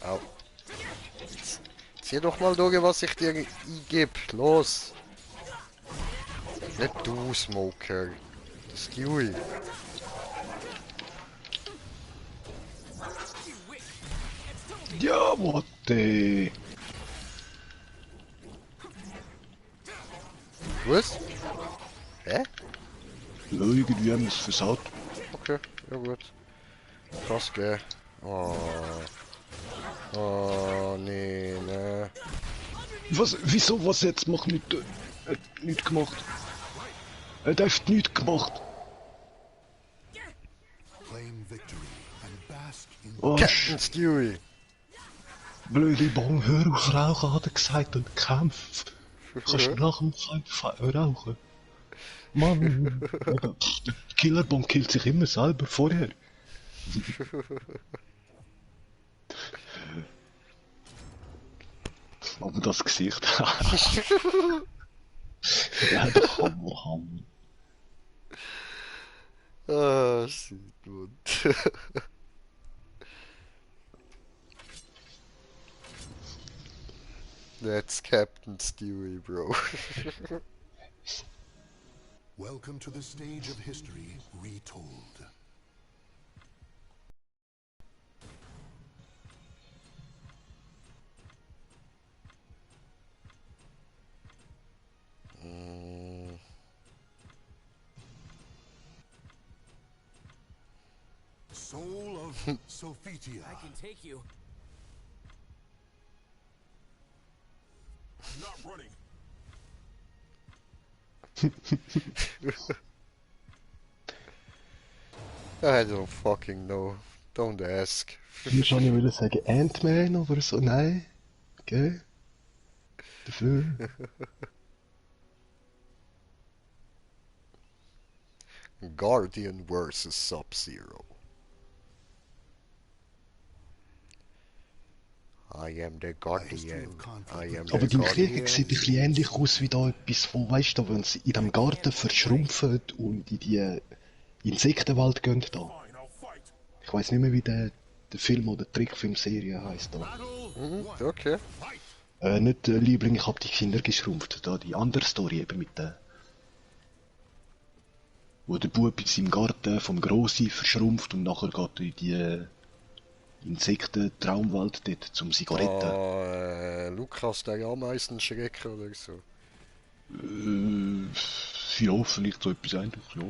Au. Zieh doch mal durch, was ich dir eingebe. Los! Nicht du, Smoker. Das Stewie.
Ja, what the...
Was? Hä?
Ja, irgendwie haben wir es versaut.
Okay, ja gut. Krass, gell? Oh. Oh, nee, ne.
Was, wieso, was jetzt? Mach nicht, nicht gemacht. Er hat nichts gemacht.
Claim victory and bask in
Oh,
Captain Stewie.
blöde Bong, hör auf rauchen, hat er gesagt, und kämpf. Kannst du nach dem Kampf rauchen. Mann, der Killerbong killt sich immer selber vorher. Aber das Gesicht. Ja, der Hammer.
Ah, shit, man. That's Captain Stewie, bro.
Welcome to the stage of history retold. Soul of Sophitia.
I can take you.
I'm not running.
I don't fucking know. Don't ask.
Wie schon ich will sagen, Ant-Man oder so, nein. Okay. Dafür.
Guardian versus Sub-Zero. I am the Guardian. I am the
Aber die Kriege
Guardian.
sieht ein bisschen ähnlich aus wie da etwas von, weißt du, wenn sie in dem Garten verschrumpfen und in die Insektenwelt gehen da.
Fine, I'll fight.
Ich weiß nicht mehr, wie der Film oder Trickfilmserie heisst da.
Battle
Mhm,
1.
okay.
Fight.
Nicht Liebling, ich hab die Kinder geschrumpft, da die andere Story eben mit der... Wo der Bub in seinem Garten vom Grossi verschrumpft und nachher geht er in die Insekten-Traumwelt dort zum Zigaretten.
Lukas, der Ameisenschrecker oder so.
Ja, vielleicht so etwas ähnliches, ja.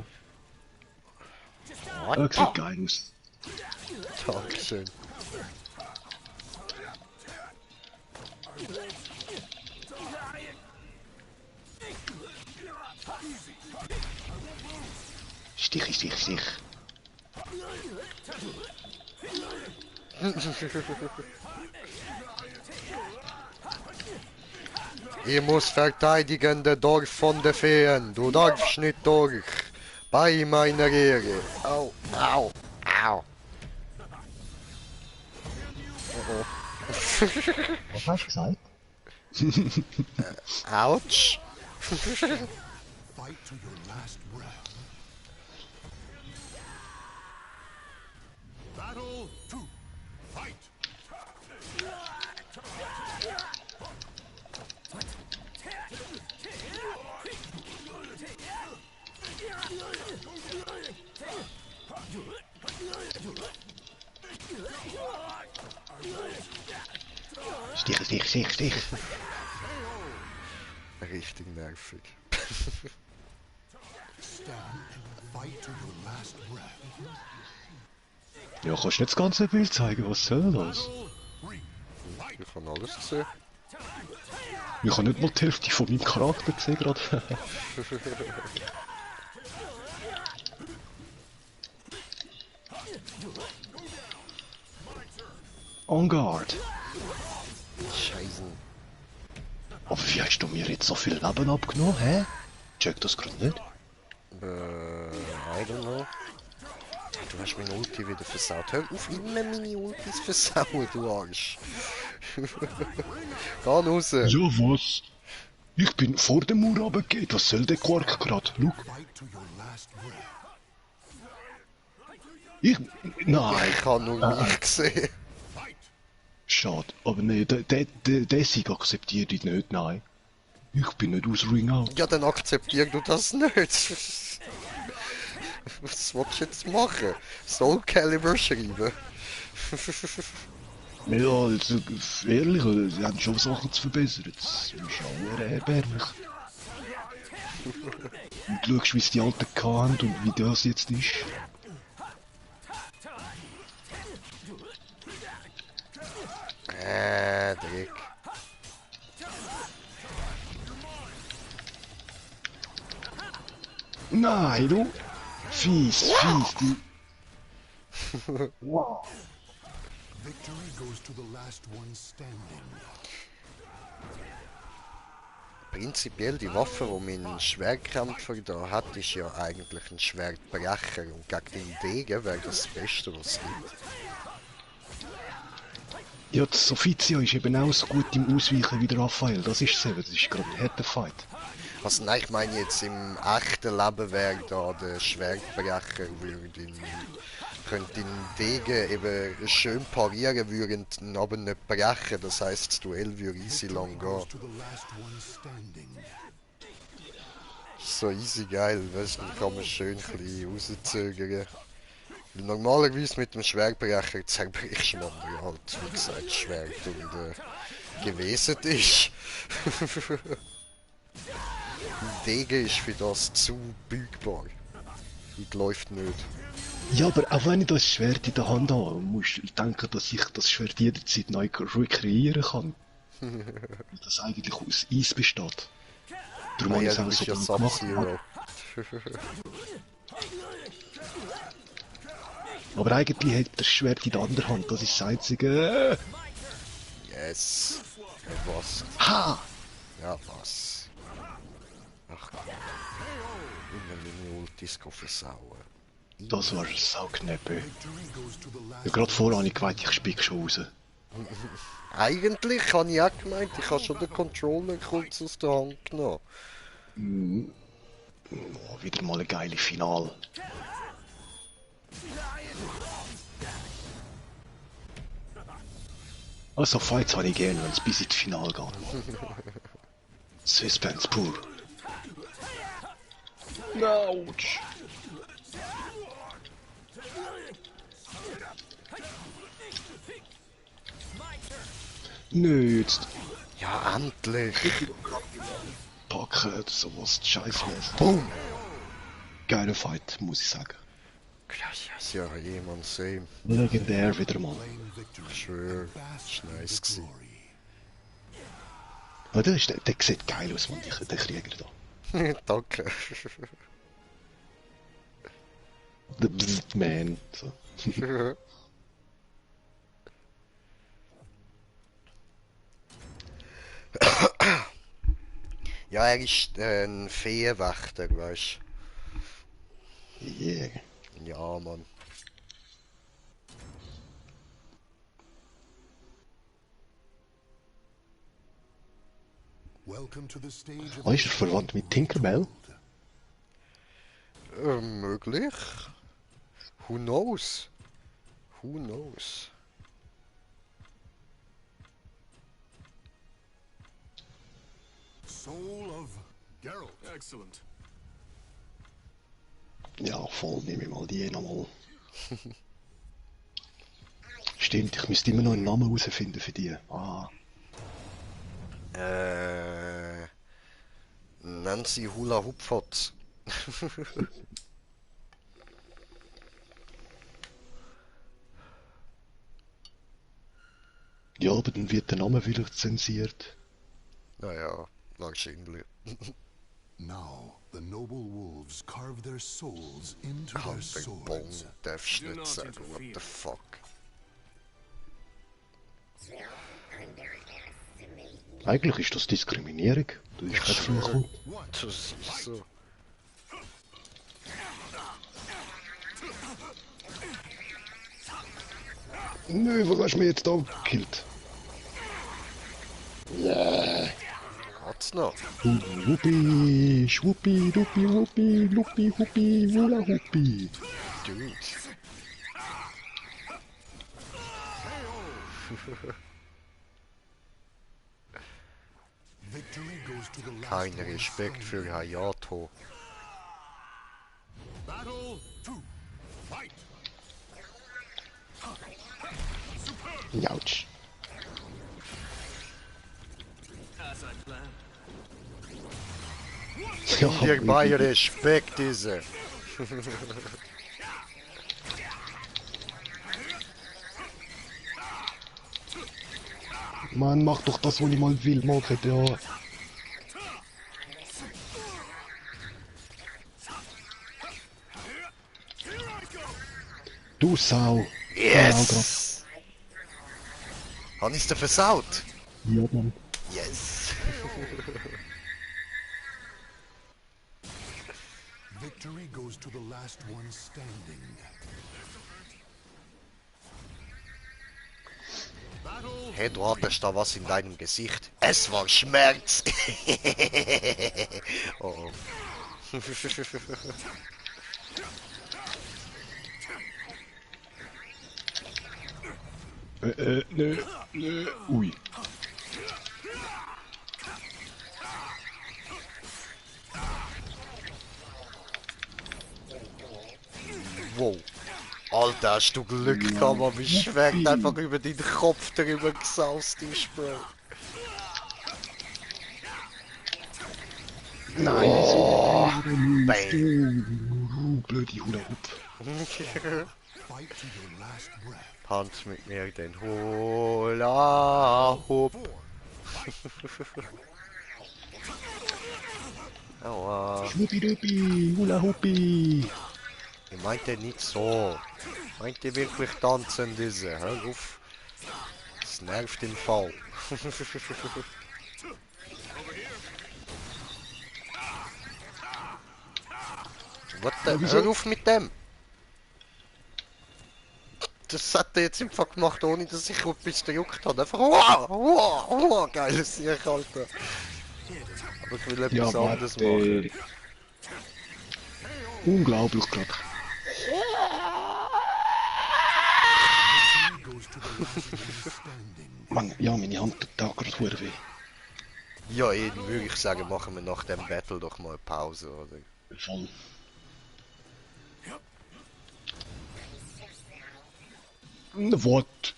Sieht geil aus.
Dankeschön.
Stich.
Ich muss verteidigen das Dorf von den Feen. Du darfst nicht durch. Bei meiner Ehre. Au, au, au. Oh,
Was hast du gesagt?
oh. Autsch.
Fight to your last breath. Battle 2. Fight.
Stich.
Richtig nervig.
Stand and fight to your last breath.
Ja, kannst du nicht das ganze Bild zeigen, was soll das?
Battle 3. Fight.
Ich kann alles sehen.
Ich habe nicht mal die Hälfte von meinem Charakter gesehen gerade. On guard.
Scheiße.
Aber wie hast du mir jetzt so viel Leben abgenommen, hä? Check das gerade nicht.
I don't know. Du hast meine Ulti wieder versaut. Hör auf, immer meine Ultis versauen, du Arsch. Geh raus.
Ja, was? Ich bin vor dem Mauer runtergegangen. Was soll der Quark gerade? Schau.
Fight to your last breath.
Nein.
Ich habe nur mich gesehen.
Fight.
Schade. Aber nee, der Sieg akzeptiere ich nicht, nein. Ich bin nicht aus Ring Out.
Ja, dann akzeptier du das nicht. Was willst du jetzt machen? Soul Calibur schreiben?
Ja, also, ehrlich, sie haben schon Sachen zu verbessern. Das ist auch erbärmlich. Und du schaust, wie es die Alten hatten und wie das jetzt ist.
Dreck.
Nein, du! Fies, du! Wow!
Victory goes to the last one standing.
Prinzipiell die Waffe, die mein Schwertkämpfer da hat, ist ja eigentlich ein Schwertbrecher. Und gegen den Degen wäre das Beste, was es gibt.
Ja, das Offizio ist eben auch so gut im Ausweichen wie der Raphael. Das ist es eben, das ist gerade ein harter Fight.
Also nein, ich meine jetzt im echten Leben wäre da der Schwertbrecher, könnte den Degen eben schön parieren, würde ihn aber nicht brechen. Das heisst, das Duell würde easy lang gehen.
Goes to the last one standing.
So easy geil, weißt du, dann kann man schön ein bisschen rauszögern. Weil normalerweise mit dem Schwertbrecher zerbrichst man halt, wie gesagt, das Schwert und gewesen ist. Ein Degen ist für das zu bügbar. Und läuft nicht.
Ja, aber auch wenn ich das Schwert in der Hand habe, musst du denken, dass ich das Schwert jederzeit neu rekreieren kann. Weil das eigentlich aus Eis besteht. Darum habe ich
Ja,
es
du
auch
bist
so
ja
gut gemacht.
Sub-Zero.
Aber eigentlich hat das Schwert in der anderen Hand, das ist das einzige.
Yes. Ja, was?
Ha!
Ja, was? Ach Gott. Immer meine Ultis versauen.
Das war saukneppe.
Victory goes to the last.
Ja, gerade vorher habe ich gemeint, ich spick schon raus.
Eigentlich habe ich auch gemeint, ich habe schon den Controller kurz aus der Hand genommen.
Oh, wieder mal ein geiles Finale. Also Fights habe ich gerne, wenn es bis ins Finale geht. Suspense pur. Autsch! Nö, jetzt.
Ja, endlich!
Packen oder sowas, scheißmäßig. Boom! Geiler Fight, muss ich sagen.
Gracias, ja, jemand sehen.
Legendär wieder mal.
Claim victory
Ich schwör,
and bask
ist
in
nice
the
gewesen.
glory.
Ja, der sieht geil aus, Mann, der Krieger da.
Danke.
Der Bzzzt Man. So.
Ja, er ist ein Feenwächter, weißt
Yeah.
du? Ja, Mann.
Welcome to the stage of
Ah, ist er verwandt mit Tinkerbell?
Möglich? Who knows? Who knows?
Soul of Geralt. Excellent.
Ja, voll, nehme ich mal die nochmal. Stimmt, ich müsste immer noch einen Namen herausfinden für die. Ah,
Nancy Hula Hupfotz.
ja, aber dann wird der Name wieder zensiert.
Naja, wahrscheinlich.
Now, the noble wolves carve their souls into their
Kantenbong
swords.
darfst du
Do
nicht
not
sagen, what
interfere.
the fuck.
Eigentlich ist das Diskriminierung. Du bist kein Fluchwort.
Das ist so.
Nö, wo hast du mich jetzt da gekillt?
Hat's noch?
Wuppi, schwuppi, duppi, wuppi, luppi, huppi, hula huppi.
Dude.
Victory goes to the last
Kein
one
Respekt
standing.
für Hayato.
Battle 2. Fight.
Jautsch.
As I planned.
Ja,
Dir bei Respekt diese.
Mann, mach doch das, was ich mal will, machen, ja. Du Sau.
Yes! Haben ich's dir versaut?
Ja, Mann.
Yes!
Victory goes to the last one standing. Battle
Hey, du hattest da was in deinem Gesicht. Es war Schmerz! Oh oh.
Nö. Ui.
Wow. Alter, hast du Glück gehabt, man, wie schwert einfach über deinen Kopf drüber gesaust ist, Bro.
Nein, so.
Bang.
Blöde Hula Hoop.
fight to your last breath.
Tanz mit mir den Hula Hoop. Aua.
Schwuppidupi, Hula Hoopi.
Ich meinte nicht so. Ich meinte wirklich tanzen diese. Hör auf. Das nervt im Fall. What the? Hör auf mit dem! Das hat er jetzt einfach gemacht, ohne dass ich etwas gejuckt habe. Einfach wow, geiles Sieg, Alter. Aber ich will
Ja,
etwas anderes machen.
warte. Unglaublich gerade.
Victory goes to the last one standing.
Mann, ja, meine Hand tut da gerade hure weh.
Ja, eben würde ich sagen, machen wir nach dem Battle doch mal eine Pause, oder?
Voll. What?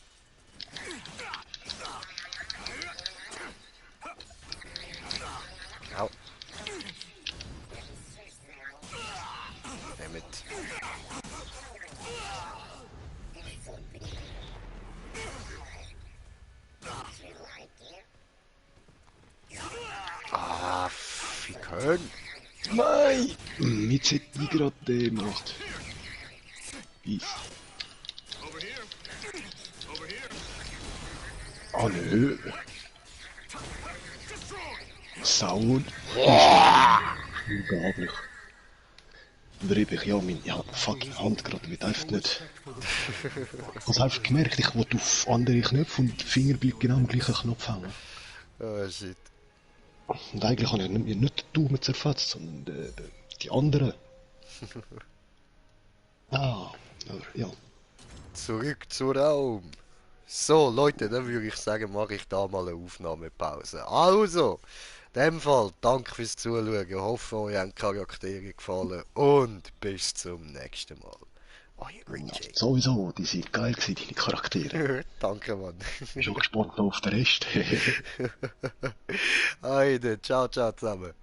Schön.
Nein! Jetzt hätte ich gerade den gemacht. Easy. Ah nö. Sound. Unglaublich. Überheblich, ja, meine fucking Hand gerade mit einfach nicht. Ich hab's einfach gemerkt, ich wollte auf andere Knöpfe und die Finger bleiben genau am gleichen Knopf hängen.
Oh shit.
Und eigentlich habe ich mir nicht den Daumen zerfetzt, sondern die anderen. Ah, aber ja.
Zurück zum Raum. So, Leute, dann würde ich sagen, mache ich da mal eine Aufnahmepause. Also, in dem Fall, danke fürs Zuschauen. Ich hoffe, euch haben die Charaktere gefallen. Und bis zum nächsten Mal. Euer Green Jay.
Sowieso, die sind geil gewesen, deine Charaktere.
Danke, Mann.
Bin schon gespannt auf den Rest.
Heide, ciao, ciao zusammen.